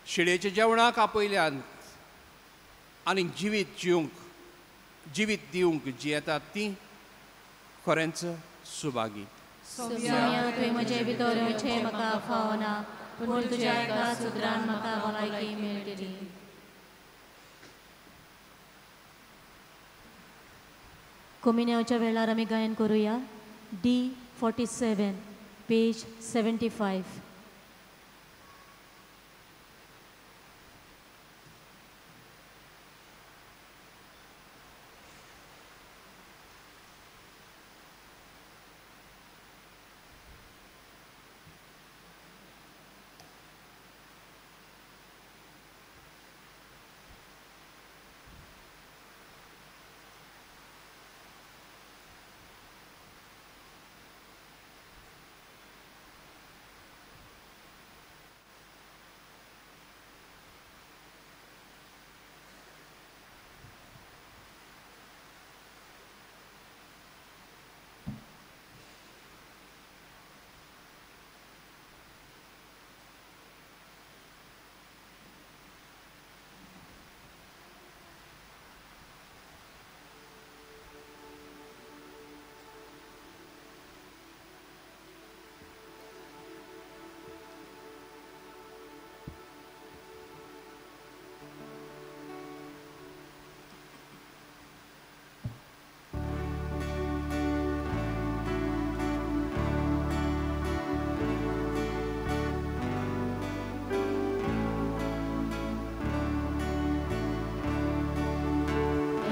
शेळयेच्या जेवणाक आपयल्यान आनी जिवीत जिवंक जिवीत दिवंक जियेतात ती खरेंच सुभागी. सोम्या तुवें म्हजे भितर येवचें म्हाका फावना पूण तुज्या एका सुत्रान म्हाका भलायकी मेळटली. कोमिन्याच्या वेळार आमी गायन करुया. D 47 page 75.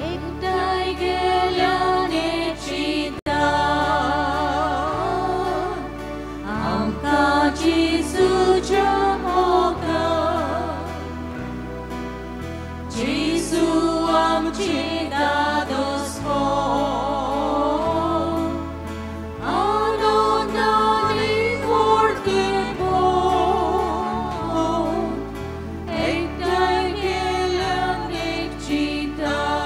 एकठांय गेल्यान एक चिंता.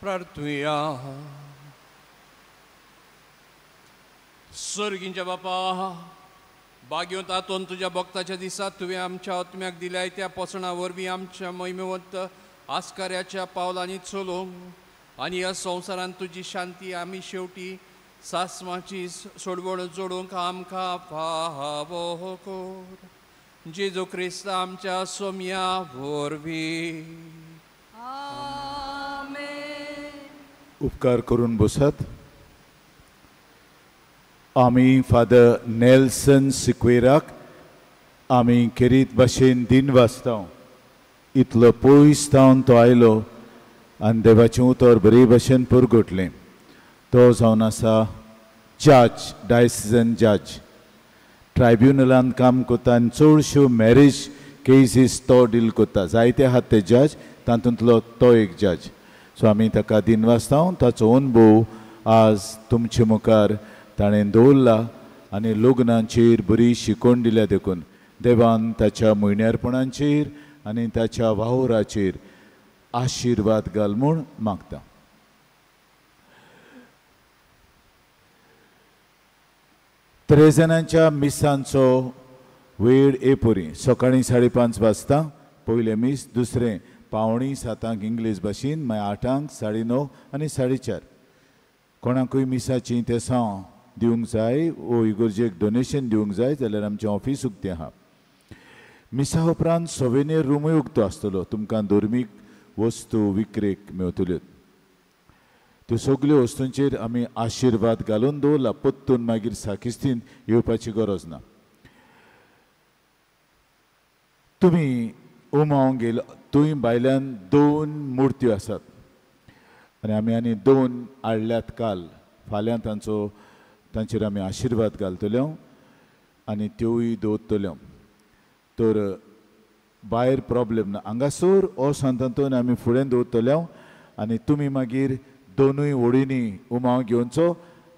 प्रार्थुया. सर्गींच्या बापा, बागेवंत आतोन तुज्या भक्ताच्या दिसा तुवें आमच्या आत्म्याक दिल्याय त्या पोसणा वरवीं आमच्या महिमेवंत आस्कार्याच्या पावलांनी चलोवंक आनी ह्या संवसारांत तुजी शांती आमी शेवटी सासमाची सोडवण जोडूंक आमकां फावो कर. जेजू क्रिस्त आमच्या सोम्या वरवीं. उपकार करून बसात. आमी फादर नेल्सन सिक्वेराक आमी खेरीत भाशेन दिन वाचता. इतलो पयस तावन तो आयलो आनी देवाचें उतर बरे भाशेन पुरगुटलें. तो जावन आसा जज, डायसिजन जज, ट्रायब्युनलान काम करता आनी चडश्यो मॅरेज केसीस तो डील करता. जायते आहात ते जज, तातूंतलो तो एक जज. सो आमी ताका दिन वाचता. ताचो अनुभव आज तुमचे मुखार ताणें दवरला आनी लग्नाचेर बरी शिकोवन दिल्या. देखून देवान ताच्या म्हयन्यारपणाचेर आनी ताच्या वावराचेर आशिर्वाद घाल म्हूण मागता. त्रेजनांच्या मिसांचो वेळ एपुरी सकाळीं 5:30 वाजता पयलें मीस, दुसरें 6:45 इंग्लीश भाशेन, मागीर 8, 9:30 आनी 4:30. कोणाकूय मिसाचीं तेसांव दिवंक जाय वो इगर्जेक डोनेशन दिवंक जाय जाल्यार आमचें ऑफीस उक्तें आहा. मिसा उपरांत सोवेनियर रुमूय उक्तो आसतलो, तुमकां धर्मीक वस्तू विक्रेक मेवतल्यो. त्यो सगल्यो वस्तूंचेर आमी आशिर्वाद घालून दवरला, परतून मागीर साकिस्तीन येवपाची गरज ना. तुमी उमावंक गेलो थंय भायल्यान 2 मुर्त्यो आसात आनी आमी आनी 2 हाडल्यात काल. फाल्यां तांचो तांचेर आमी आशिर्वाद घालतल्यो आनी त्योय दवरतल्यो. तर भायर प्रॉब्लेम ना, हांगासर हो सांतांतून आमी फुडें दवरतल्यो आनी तुमी मागीर दोनूय ओडींनी उमाव घेवचो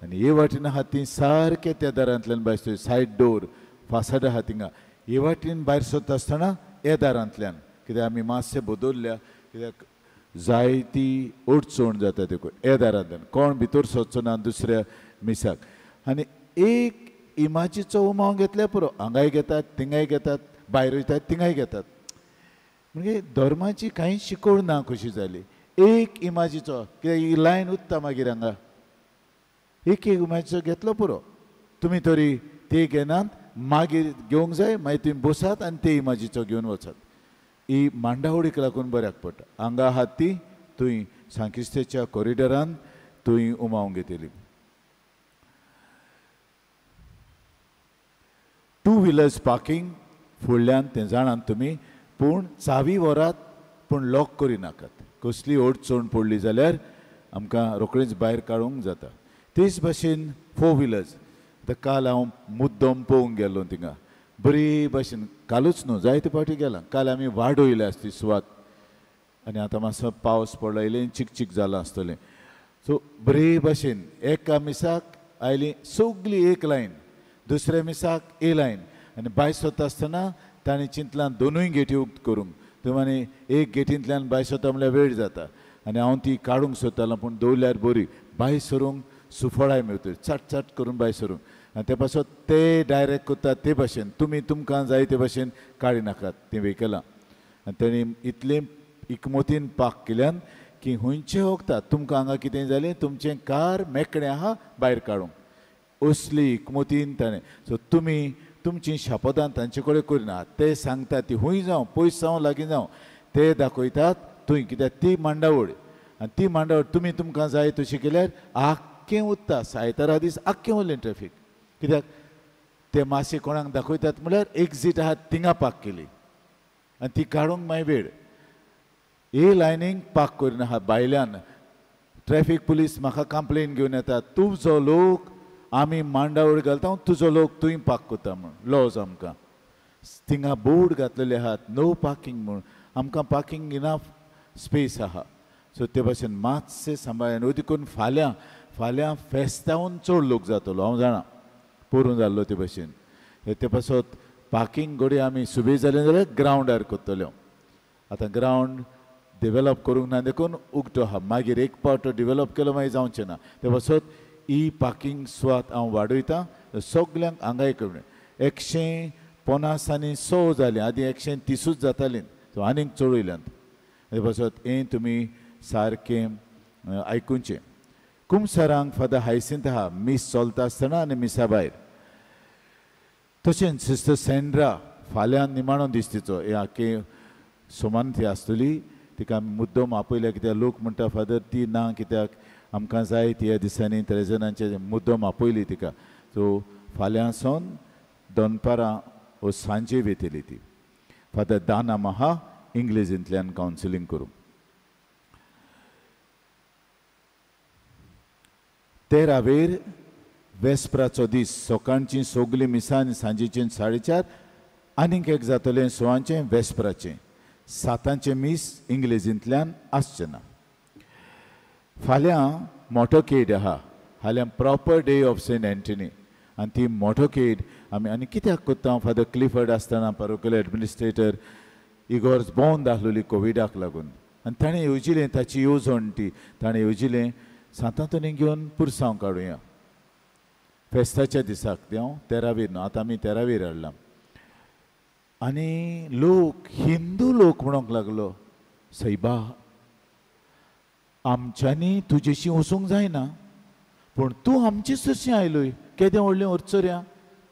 आनी हे वाटेन आहा ती सारके त्या दारांतल्यान भायर, सायड डोर फासाड आहा थिंगा, हे वाटेन भायर सरता आसतना हे दारांतल्यान, कित्याक आमी मातशें बदलल्या, कित्याक जायती अडचण जाता देखून हे दारांतल्यान कोण भितर सरचो ना दुसऱ्या मिसाक. आनी एक इमाजीचो उमाव घेतल्यार पुरो, हांगाय घेतात थिंगाय घेतात, भायर वयतात थिंगाय घेतात. म्हणजे धर्माची कांय शिकवण ना कशी जाली. एक इमाजीचो कित्याक ही लायन उत्ता मागीर हांगा एक एक इमाजीचो घेतलो पुरो. तुमी तरी ते घेनात, मागीर घेवंक जाय, मागीर तुमी बसात आनी ते इमाजीचो घेवन वचात. ही मांडावळीक लागून बऱ्याक पडटा. हांगा आहात ती थंय सांकिस्तेच्या कॉरिडोरान थंय उमावंक घेतली. 2 व्हिलर्स पार्किंग फुडल्यान तें जाणात तुमी, पूण चावी व्हरात पूण लॉक करिनाकात. कसली अडचण पडली जाल्यार आमकां रोखडीच भायर काडूंक जाता. तेच भाशेन 4 व्हिलर्स आतां काल हांव मुद्दम पळोवंक गेल्लो थिंगा बरी भाशेन, कालूच न्हू जायते फावटी गेला. काल आमी वाडयल्या आसती सुवात आनी आतां मातसो पावस पडलो येयलें चिकचीक जालां आसतलें. सो बरे भाशेन एका मिसाक आयली सगली एक लायन, दुसऱ्या मिसाक ए लायन आनी भायर सरता आसतना ताणें चिंतलां दोनूय गेटी उक्त करूंक. तुमी आनी एक गेटींतल्यान भायर सरता म्हणल्यार वेळ जाता आनी हांव ती काडूंक सोदतालो, पूण दवरल्यार बरी भायर सरूंक सुफळाय मेळटली, चट चट करून भायर सरूंक. आनी ते पासत ते डायरेक्ट करता ते भाशेन तुमी तुमकां जाय ते भाशेन काडिनाकात तीं व्हेकलां. आनी तेणी इतलें इकमतीन पाक केल्यान की खंयचें वखता तुमकां हांगा कितें जालें तुमचें कार मेकळें आहा भायर काडूंक, असली इकमतीन ताणें. सो तुमी तुमचीं शापोदां तांचे कडेन करिना, ते सांगतात ती खूंय जावं पयस जावं लागीं जावं ते दाखयतात थंय, कित्याक ती मांडावळ आनी ती मांडावळ तुमी तुमकां जाय तशी केल्यार आख्खें उत्ता. आयतारा दीस आख्खें उरलें ट्रॅफीक, कित्याक ते मातशे कोणाक दाखयतात म्हणल्यार एक्झीट आहा थिंगा पार्क केली आनी ती काडूंक मागीर वेळ. हे लायनींग पार्क करिना आहा भायल्यान ट्रॅफीक पुलीस म्हाका कंप्लेन घेवन येता, तुजो लोक आमी मांडावळ घालता तुजो लोक तुंय पार्क करता म्हूण लॉज आमकां. थिंगा बोर्ड घातलेले आहात नो पार्किंग म्हूण, आमकां पार्किंग इनाफ स्पेस आहा. सो ते भाशेन मातशें सांबाळ्यान देखून फाल्यां फाल्यां फेस्तावन चड लोक जातलो हांव जाणा, पोरूं जाल्लो ते भाशेन. ते पासत पार्किंग घडये आमी सुबे जालें जाल्यार ग्रावंडार करतल्यो. आतां ग्रावंड डेवलप करूंक ना देखून उगतो आहा. मागीर एक पावट डेवलप केलो मागीर जावचें ना. ते पासत ही पार्किंग सुवात हांव वाडयतां सगल्यांक हांगा एक 150 आनी 100 जालीं, आदीं 130 जातालीं, सो आनीक चडयल्यांत. ते पासत हें तुमी सारकें आयकुचें. कुमसारांक फादर हायसिंत आहा मीस चलता आसतना आनी मिसा भायर. तशेंच सिस्टर सेंड्रा फाल्यां निमाणो दीस तिचो, हे आखे सोमान ती आसतली. तिका आमी मुद्दम आपयल्या कित्याक लोक म्हणटा फादर ती ना कित्याक आमकां जाय ती ह्या दिसांनी त्रेजनांचे मुद्दम आपयली तिका. सो फाल्यां सावन दनपारां वो सांजे वेतली ती. फादर दाना महा इंग्लिजींतल्यान कावन्सिलींग करूं. 13 वेर वेस्पराचो दीस, सकाळचीं सगलीं मिसां आनी सांजेचीं 4:30, आनीक एक जातलें 6 वेस्पराचें. 7 मीस इंग्लिजींतल्यान आसचें ना. फाल्यां मोटोकेड आहा, फाल्यां proper day of Saint Anthony आनी ती मोटोकेड आमी आनी कित्याक करता फादर क्लिफर्ड आसतना पारोकियल एडमिनिस्ट्रेटर इगोर्ज बंद आसलोली कोविडाक लागून आनी ताणें येवजिलें, ताची येवजण ती ताणें येवजिलें सांतांतोनी घेवन पुरसांव काडुया फेस्ताच्या दिसाक. तें हांव 13 वीर न्हू, आतां आमी 13 वीर हाडलां. आनी लोक हिंदू लोक म्हणूंक लागलो, सैबा आमच्यांनी तुजेशी वचूंक जायना पूण तूं आमचे सरशी आयलोय, केदें व्हडलें अडचऱ्या.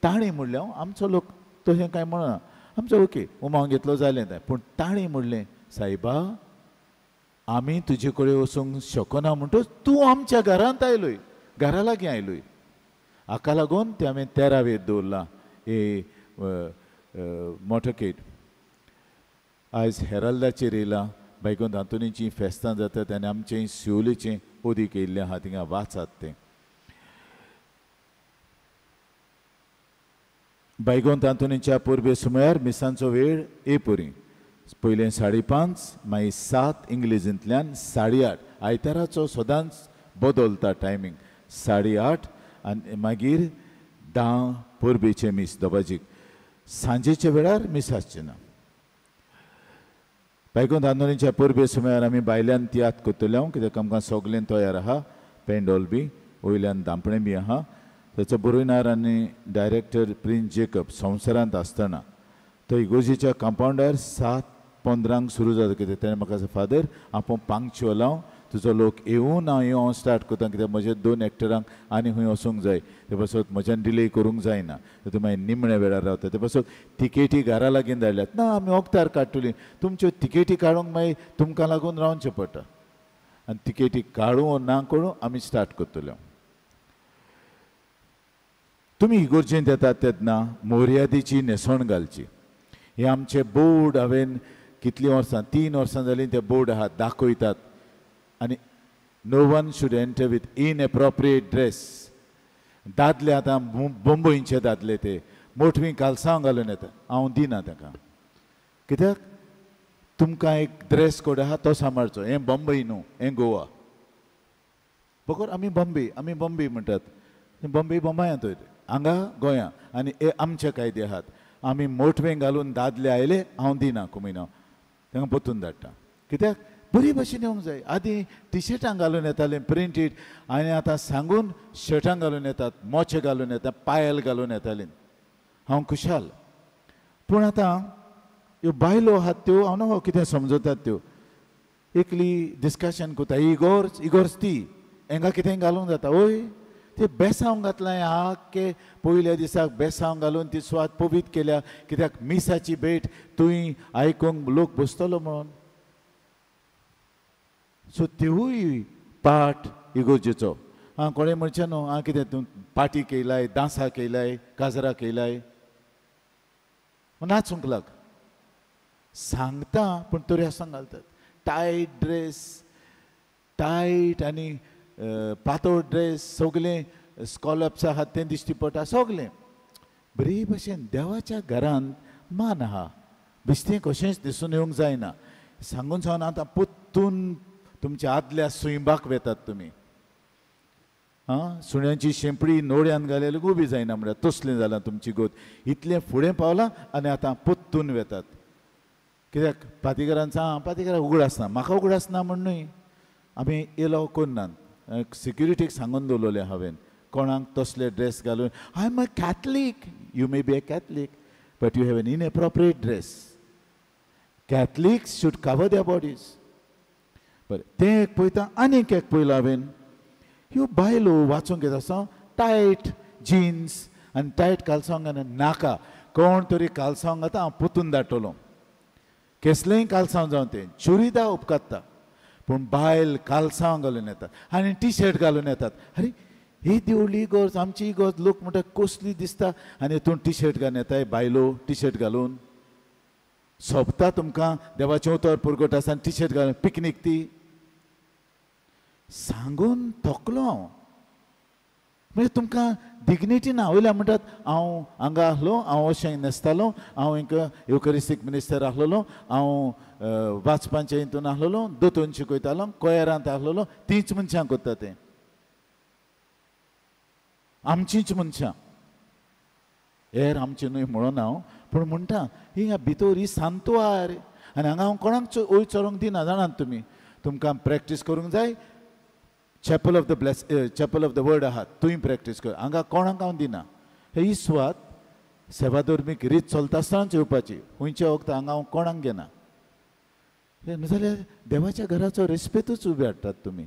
ताणें म्हणलें, हांव आमचो लोक तशें कांय म्हणना, आमचो ओके उमाव घेतलो जालें तें, पूण ताणें म्हणलें सायबा आमी तुजे कडेन वचूंक शकना म्हणटच तूं आमच्या घरांत आयलोय, घरा लागीं आयलोय. हाका लागून तें हांवें 13 वेर दवरलां हे मोटोकेड. आयज हेराल्दाचेर येयलां, बायगोन आंतोनीचीं फेस्तां जातात आनी आमचें शिवलेचें ओदीक येयल्लें आहा, थिंगा वाचात तें. बायगोन आंतोनीच्या परबे सुमार मिसांचो वेळ एपुरी, पयलें 5:30 मागीर 7 इंग्लिजींतल्यान 8:30. आयताराचो सदांच बदलता टायमींग, 8:30 आनी मागीर 10 परबेचें मीस दबाजीक. सांजेच्या वेळार मीस आसचें ना. बायगोन आंदोलनाच्या परबे सुमार आमी भायल्यान तियात्र करतले हांव, कित्याक आमकां सगळें तयार आहा, पेंडोल बी वयल्यान धांपणें बी आहा. ताचो बरोयणार आनी डायरेक्टर प्रिन्स जेकब संवसारांत आसतना तो इगोर्जेच्या कंपावंडार 7:15 सुरू जाता. कित्याक तेणें म्हाका फादर आपूण पांक्च्युअल हांव, तुजो लोक येवून हांव येवन हांव स्टार्ट करता कित्याक म्हजे 2 एक्टरांक आनी खंय वचूंक जाय, ते पासत म्हज्यान डिले करूंक जायना, तूं मागीर निमण्या वेळार रावता. ते पासत तिकेटी घरा लागीं धाडल्यात ना आमी वखदार काडटलीं, तुमच्यो तिकेटी काडूंक मागीर तुमकां लागून रावचें पडटा. आनी तिकेटी काडूं ना करूं आमी स्टार्ट करतले. तुमी इगोर्जेंत येतात तेन्ना मोर्यादीची न्हेसवण घालची. हे आमचे बोर्ड हांवें कितलीं वर्सां, 3 वर्सां जालीं ते बोर्ड आहात दाखयतात. आनी no one should enter with inappropriate dress. दादले आतां बंबईचे दादले ते मोटवीं कालसांव घालून येता, हांव दिना ताका, कित्याक तुमकां एक ड्रेस कोड आहा तो सांबाळचो. हें बंबई न्हू, हें गोवा. बगर आमी बॉम्बे, आमी बॉम्बे म्हणटात, बॉम्बे बॉम्बायांत वयता, हांगा गोंया. आनी हे आमचे कायदे आहात. आमी मोटवें घालून दादले आयले हांव दिना कुमिना, तांकां परतून धाडटा, कित्याक बरी भशेन येवंक जाय. आदीं टिशर्टां घालून येतालें प्रिंटीड, आनी आतां सांगून शर्टां घालून येतात, मोचे घालून येतात, पायल घालून येतालीं. हांव खुशाल. पूण आतां ह्यो बायलो आहात त्यो हांव न्हू कितें समजतात त्यो, एकली डिस्कशन करता, इगोर्ज इगोर्ज ती हेंका कितें घालूंक जाता वय, ते बेसांव घातलां आख्खे पयल्या दिसाक बेसांव घालून ती सुवात पवीत केल्या, कित्याक मिसाची भेट तुवें आयकूंक लोक बसतलो म्हणून. सो तिवूय पाठ इगोर्जेचो. आं कोणें म्हणचें न्हू आं कितें तूं पाटी केलाय, दांसा केलाय, काजरा केलाय, नाचूंक लाग सांगता पूण तरी आसतना घालतात टायट ड्रेस, टायट आनी पातळ ड्रेस, सगलें स्कॉलप्स आहात तें दिश्टी पडटा सगलें. बरी भशेन देवाच्या घरांत मान आहा, बेश्टें कशेंच दिसून येवंक जायना. सांगून सांगून आतां परतून तुमच्या आदल्या सुंयबाक वेतात तुमी. आं सुण्यांची शेंपडी नोड्यान घालेली उबी जायना म्हळ्यार तसलें जालां तुमची गोत. इतलें फुडें पावलां आनी आतां परतून वेतात. कित्याक पातिगरान सांग, पातिगराक उगडास ना, म्हाका उगडास ना म्हण न्हय, आमी येलो करनात. सिक्युरिटीक सांगून दवरलें हांवें, कोणाक तसले ड्रेस घालून. I am a Catholic, you may be a Catholic but you have an inappropriate dress. Catholics should cover their bodies. बरें, तें एक पळयता. आनीक एक पळयलां हांवें, ह्यो बायलो वाचूंक येता आसा टायट जिन्स आनी टायट कालसांव घालून. नाका, कोण तरी कालसांव घालता हांव पोतून धाडटलो. केसलेंय कालसांव जावं तें, चुरिदार उपकारता, पूण बायल कालसांव घालून येतात आनी टी शर्ट घालून येतात. आरे ही देवळी इगर्ज, आमची इगर्ज, लोक म्हणटा कसली दिसता आनी हितून टी शर्ट घालून येताय बायलो. टी शर्ट घालून सोबता तुमकां देवाचें उतर पुरगट आसा, टी शर्ट घालून पिकनीक ती. सांगून थकलो हांव. म्हणजे तुमकां डिग्निटी ना. वयल्या म्हणटात हांव हांगा आसलो, हांव अशें न्हेसतालो, हांव एक युकरिस्टीक मिनिस्टर आसलेलो, हांव वाचपांचे हितून आसलेलो, दोतोन शिकयतालो, कोयरांत आसलेलो. तींच मनशां करता तें, आमचींच मनशां, हेर आमची न्हय म्हणून हांव, पूण म्हणटा हिंगा भितर ही सांतवार. आनी हांगा हांव कोणाक वयर चलोवंक दिना. जाणात तुमी, तुमकां प्रॅक्टीस करूंक जाय. Chapel of the bless, chapel of the word आहा, तुंय प्रॅक्टीस कर. हांगा कोणाक हांव दिना. ही सुवात सेवाधर्मीक रीत चलता आसतनाच येवपाची. खंयच्या वखद हांगा हांव कोणाक घेना. जाल्यार देवाच्या घराचो रेस्पेतूच उबे हाडटात तुमी.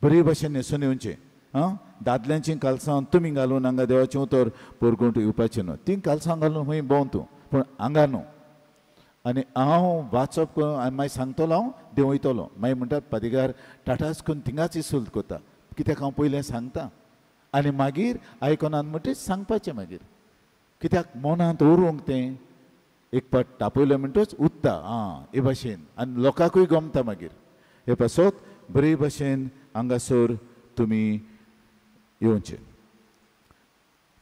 बरे भाशेन न्हेसून येवचें. आं, दादल्यांचीं कालसांव तुमी घालून हांगा देवाचें उतर पोरगुंट येवपाचें न्हू. तीं कालसांव घालून खंय भोंव तूं, पूण हांगा न्हू. आनी हांव वाचप करून मागीर सांगतलो, हांव देंवयतलो. मागीर म्हणटात पादिगार टाटाच करून थिंगाच इसुल्त करता, कित्याक हांव पयलें सांगता आनी मागीर आयकनात म्हणटकीच सांगपाचें मागीर. कित्याक मनांत उरूंक तें एक पाट तापयलें म्हणटच उत्ता आं हे भाशेन, आनी लोकांकूय गमता मागीर. हे पासत बरे भाशेन हांगासर तुमी येवचें.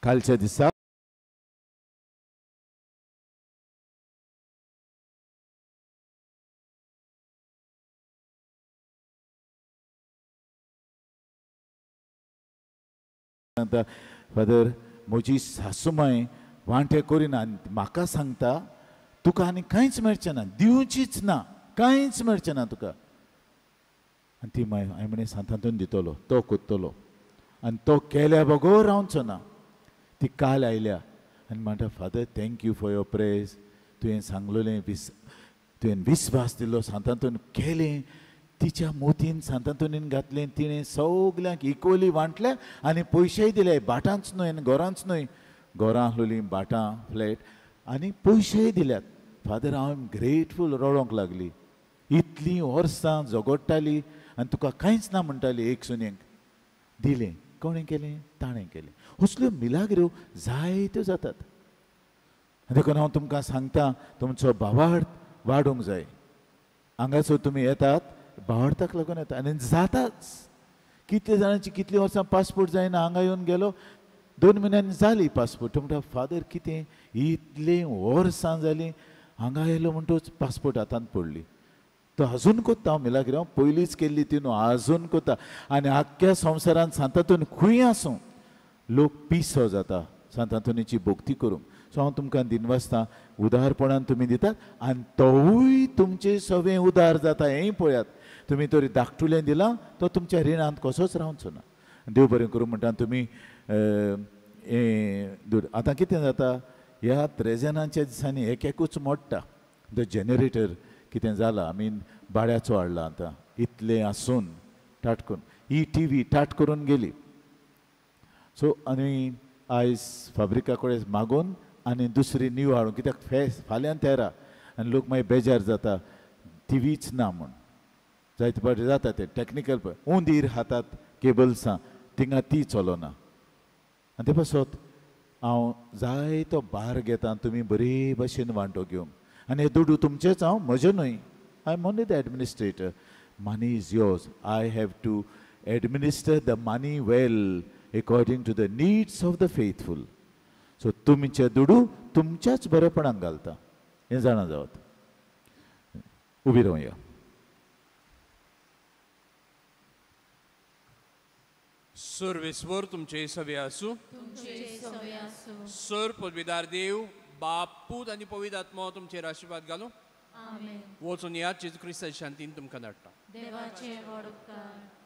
कालच्या दिसा फादर म्हजी सासूमाय वांटे करिना आनी म्हाका सांगता तुका आनी कांयच मेळचें ना, दिवचीच ना, कांयच मेळचें ना तुका. आनी ती माय हांवें म्हणलें सांतांतून दितलो, तो कोत्तलो आनी तो केल्या बगर रावचो ना. ती काल आयल्या आनी म्हणटा father thank you for your prayers, तुवें सांगलेलें तुवें विस्वास दिलो, सांतांतून केलें. तिच्या मोतीन सांतांतोनीन घातलें, तिणें सगल्यांक इक्वली वांटलें आनी पयशेय दिले. भाटांच न्हय आनी घरांच न्हय, घरां आसलेलीं भाटां फ्लॅट आनी पयशेय दिल्यात. फादर हांव ग्रेटफूल. रडोंक लागली. इतलीं वर्सां झगडटाली आनी तुका कांयच ना म्हणटाली. एक सुनेक दिलें, कोणें केलें? ताणें केलें. असल्यो मिलाग्रो जायत्यो जातात. देखून हांव तुमकां सांगता, तुमचो भावार्थ वाडूंक जाय. हांगासर तुमी येतात भावार्थाक लागून येता आनी जाताच. कितले जाणांची कितलीं वर्सां पासपोर्ट जायना, हांगा येवन गेलो 2 म्हयन्यांनी जाली पासपोर्ट. तो म्हणटा फादर कितें इतलीं वर्सां जालीं हांगा येयलो म्हणटच पासपोर्ट हातांत पडली. तो अजून कोत्ता, हांव मिलाग्री हांव पयलींच केल्ली ती न्हू, आजून कोत्ता. आनी आख्ख्या संवसारांत सांतांतून खंय आसूं लोक पिसो जाता सांतांतोनीची भक्ती करूंक. सो हांव तुमकां दिनवासता, उदारपणान तुमी दितात आनी तोवूय तुमचे सगळें उदार जाता. हेंय पळयात, तुमी तरी धाकटुलें दिलां तो तुमच्या रिणांत कसोच रावचो ना. देव बरें करूं म्हणटा तुमी हें. आतां कितें जाता, ह्या त्रेजनाच्या दिसांनी एक एकूच मोडटा. The generator कितें जाला, आमी भाड्याचो हाडला आतां, इतलें आसून टाट करून ही टी व्ही टाट करून गेली. सो आनी आयज फाब्रिका कडेन मागून आनी दुसरी न्यू हाडून, कित्याक फेस फाल्यां तेरा आनी लोक मागीर बेजार जाता टिवीच ना म्हूण. जायते फावटी जाता तें टॅक्निकल पळय, उंदीर हातात केबल्सां थिंगा ती चलना. आनी ते पासत हांव जायतो भार घेता, तुमी बरे भशेन वांटो घेवंक. आनी हे दुडू तुमचेच, हांव म्हजें न्हय. I am only the administrator. Money is yours. I have to administer the money well according to the needs of the faithful. So तुमचे दुडू तुमच्याच बरेपणाक घालता, हें जाणा जावत. उबी रावया. सर्वेस्वर तुमचे सवे आसूं. सर पदवीदार देव बाप पूत आनी पवित्र आत्मो तुमचेर आशिर्वाद घालूं. आमेन. वचून ह्या जेजू क्रिस्ताच्या शांतीन तुमकां धाडटा. देवाचे व्हड उपकार.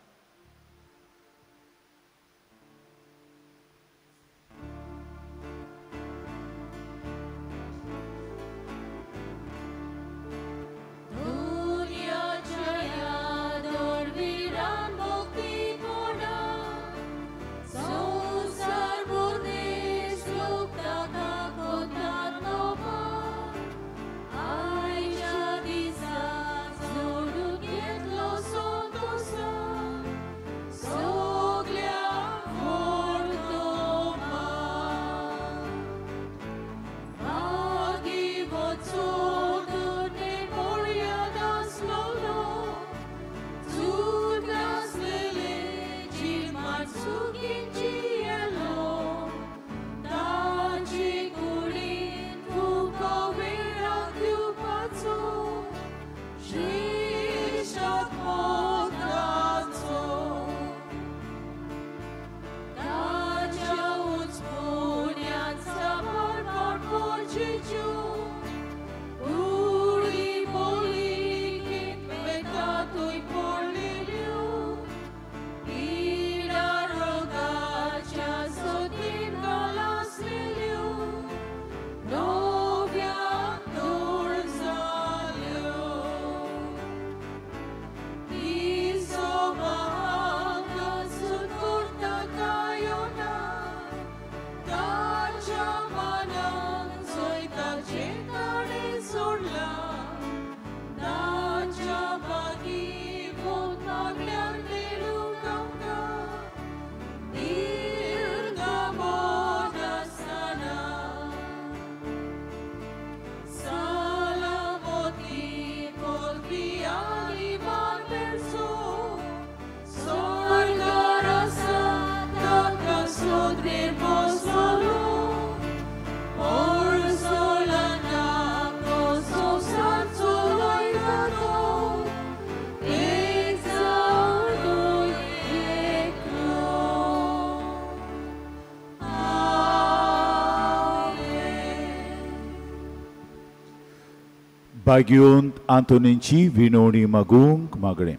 भाग्यवंत आंतोनीची विनवणी मागूंक मागणें.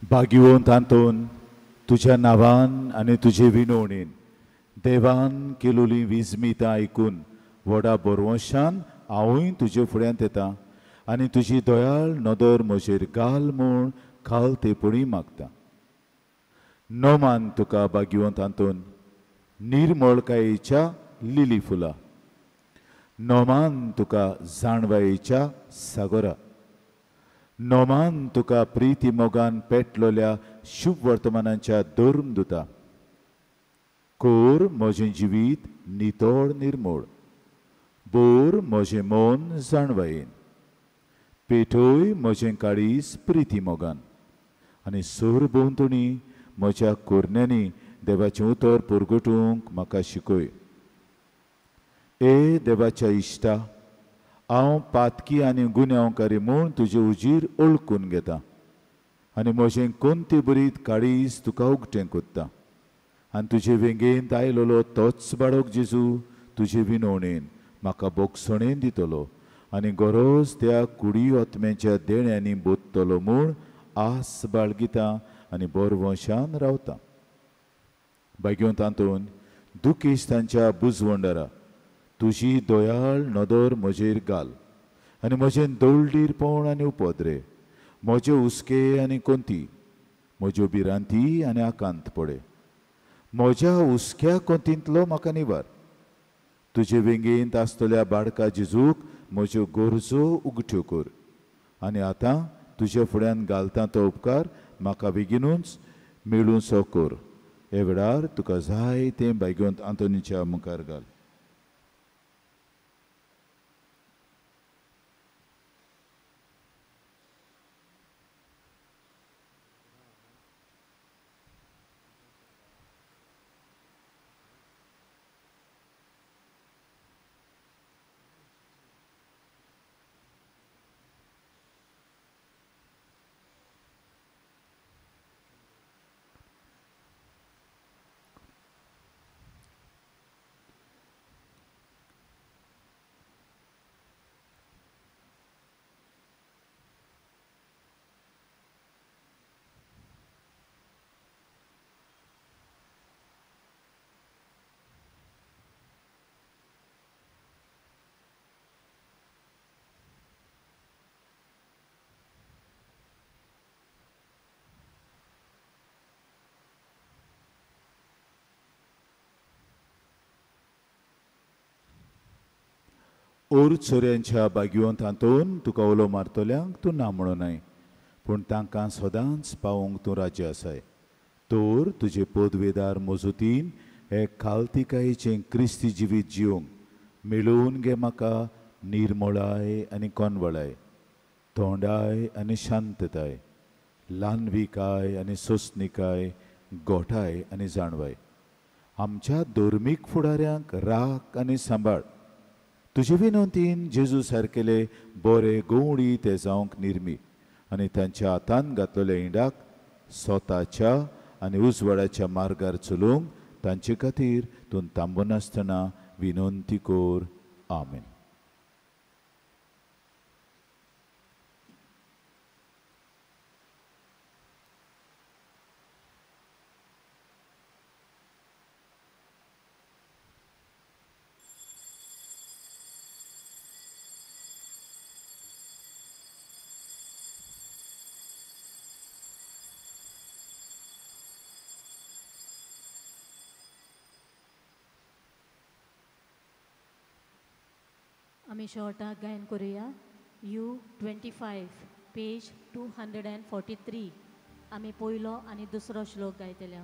भाग्यवंत आंतोन, तुज्या नांवान आनी तुजे विनवणीन देवान केलोली विजमितां आयकून व्हडा बरवंशान हांवूय तुजे फुड्यांत येता आनी तुजी दयाळ नदर म्हजेर घाल म्हूण खाल तेपणी मागता. नोमान तुका भाग्यवंत आंतोन, निर्मळकायेच्या लिली फुलां. नोमान तुका जाणवायेच्या सागोरा. नोमान तुका प्रिती मोगान पेटलोल्या शुभ वर्तमानाच्या धर्मदुता. कोर म्हजें जिवीत नितळ निर्मळ, बोर म्हजें मन जाणवायेन, पेटोय म्हजें काळीज प्रिती मोगान आनी सोर भोंवतणी म्हज्या कोरण्यांनी देवाचें उतर परगटूंक म्हाका शिकय. ए देवाच्या इश्टा, हांव पातकी आनी गुन्यांवकारी म्हूण तुजे उजीर ओळखून घेता आनी म्हजें कोणते बरीत काळीज तुका उगटें कोत्ता आनी तुजे वेंगेंत आयलोलो तोच बाळक जेजू तुजे विनवणेन म्हाका बोगसणेन दितलो आनी गरज त्या कुडी आत्म्याच्या देण्यांनी बोधतलो म्हूण आस बाळगिता आनी बरवंशान रावता. भाग्यवंत आंतोन, दुखेस्तांच्या बुजवंडरा तुजी दयाळ नदर म्हजेर घाल आनी म्हजें दळडीरपण आनी उपद्रे, म्हजे हुस्के आनी कोंती, म्हज्यो भिरांती आनी आकांत पडे. म्हज्या हुस्क्या कोंतींतलो म्हाका निवार. तुजे वेंगेंत आसतल्या बाळका जेजूक म्हज्यो गरजो उगट्यो कर आनी आतां तुज्या फुड्यान घालता तो उपकार म्हाका बेगीनूच मेळूंचो कर. हे वेळार तुका जाय तें भाग्यवंत आंतोनीच्या मुखार घाल. ओर चोरयांच्या बागयोंत हातून तुका उलो मारतल्यांक तूं ना म्हणूं न्हय, पूण तांकां सदांच पावोवंक तूं राज्य आसाय. तर तुजे पदवेदार मजतीन हे खालतिकायेचें क्रिस्ती जिवीत जिवंक मेळोवन घे म्हाका निर्मळाय आनी कोनवळाय, तोंडाय आनी शांतताय, ल्हानविकाय आनी सोंसणिकाय, गोठाय आनी जाणवाय. आमच्या धर्मीक फुडाऱ्यांक राख आनी सांबाळ. तुजे विनंतीन जेजू सारकेले बरे गवळी ते जावंक निर्मी आनी तांच्या हातान घातलेल्या इंडाक स्वताच्या आनी उजवाडाच्या मार्गार चलोवंक तांचे खातीर तूं थांबनासतना विनंती कर. आमेन. आमी शॉर्टाक गायन करुया. U 25 page 243. आमी पयलो आनी दुसरो श्लोक गायतले.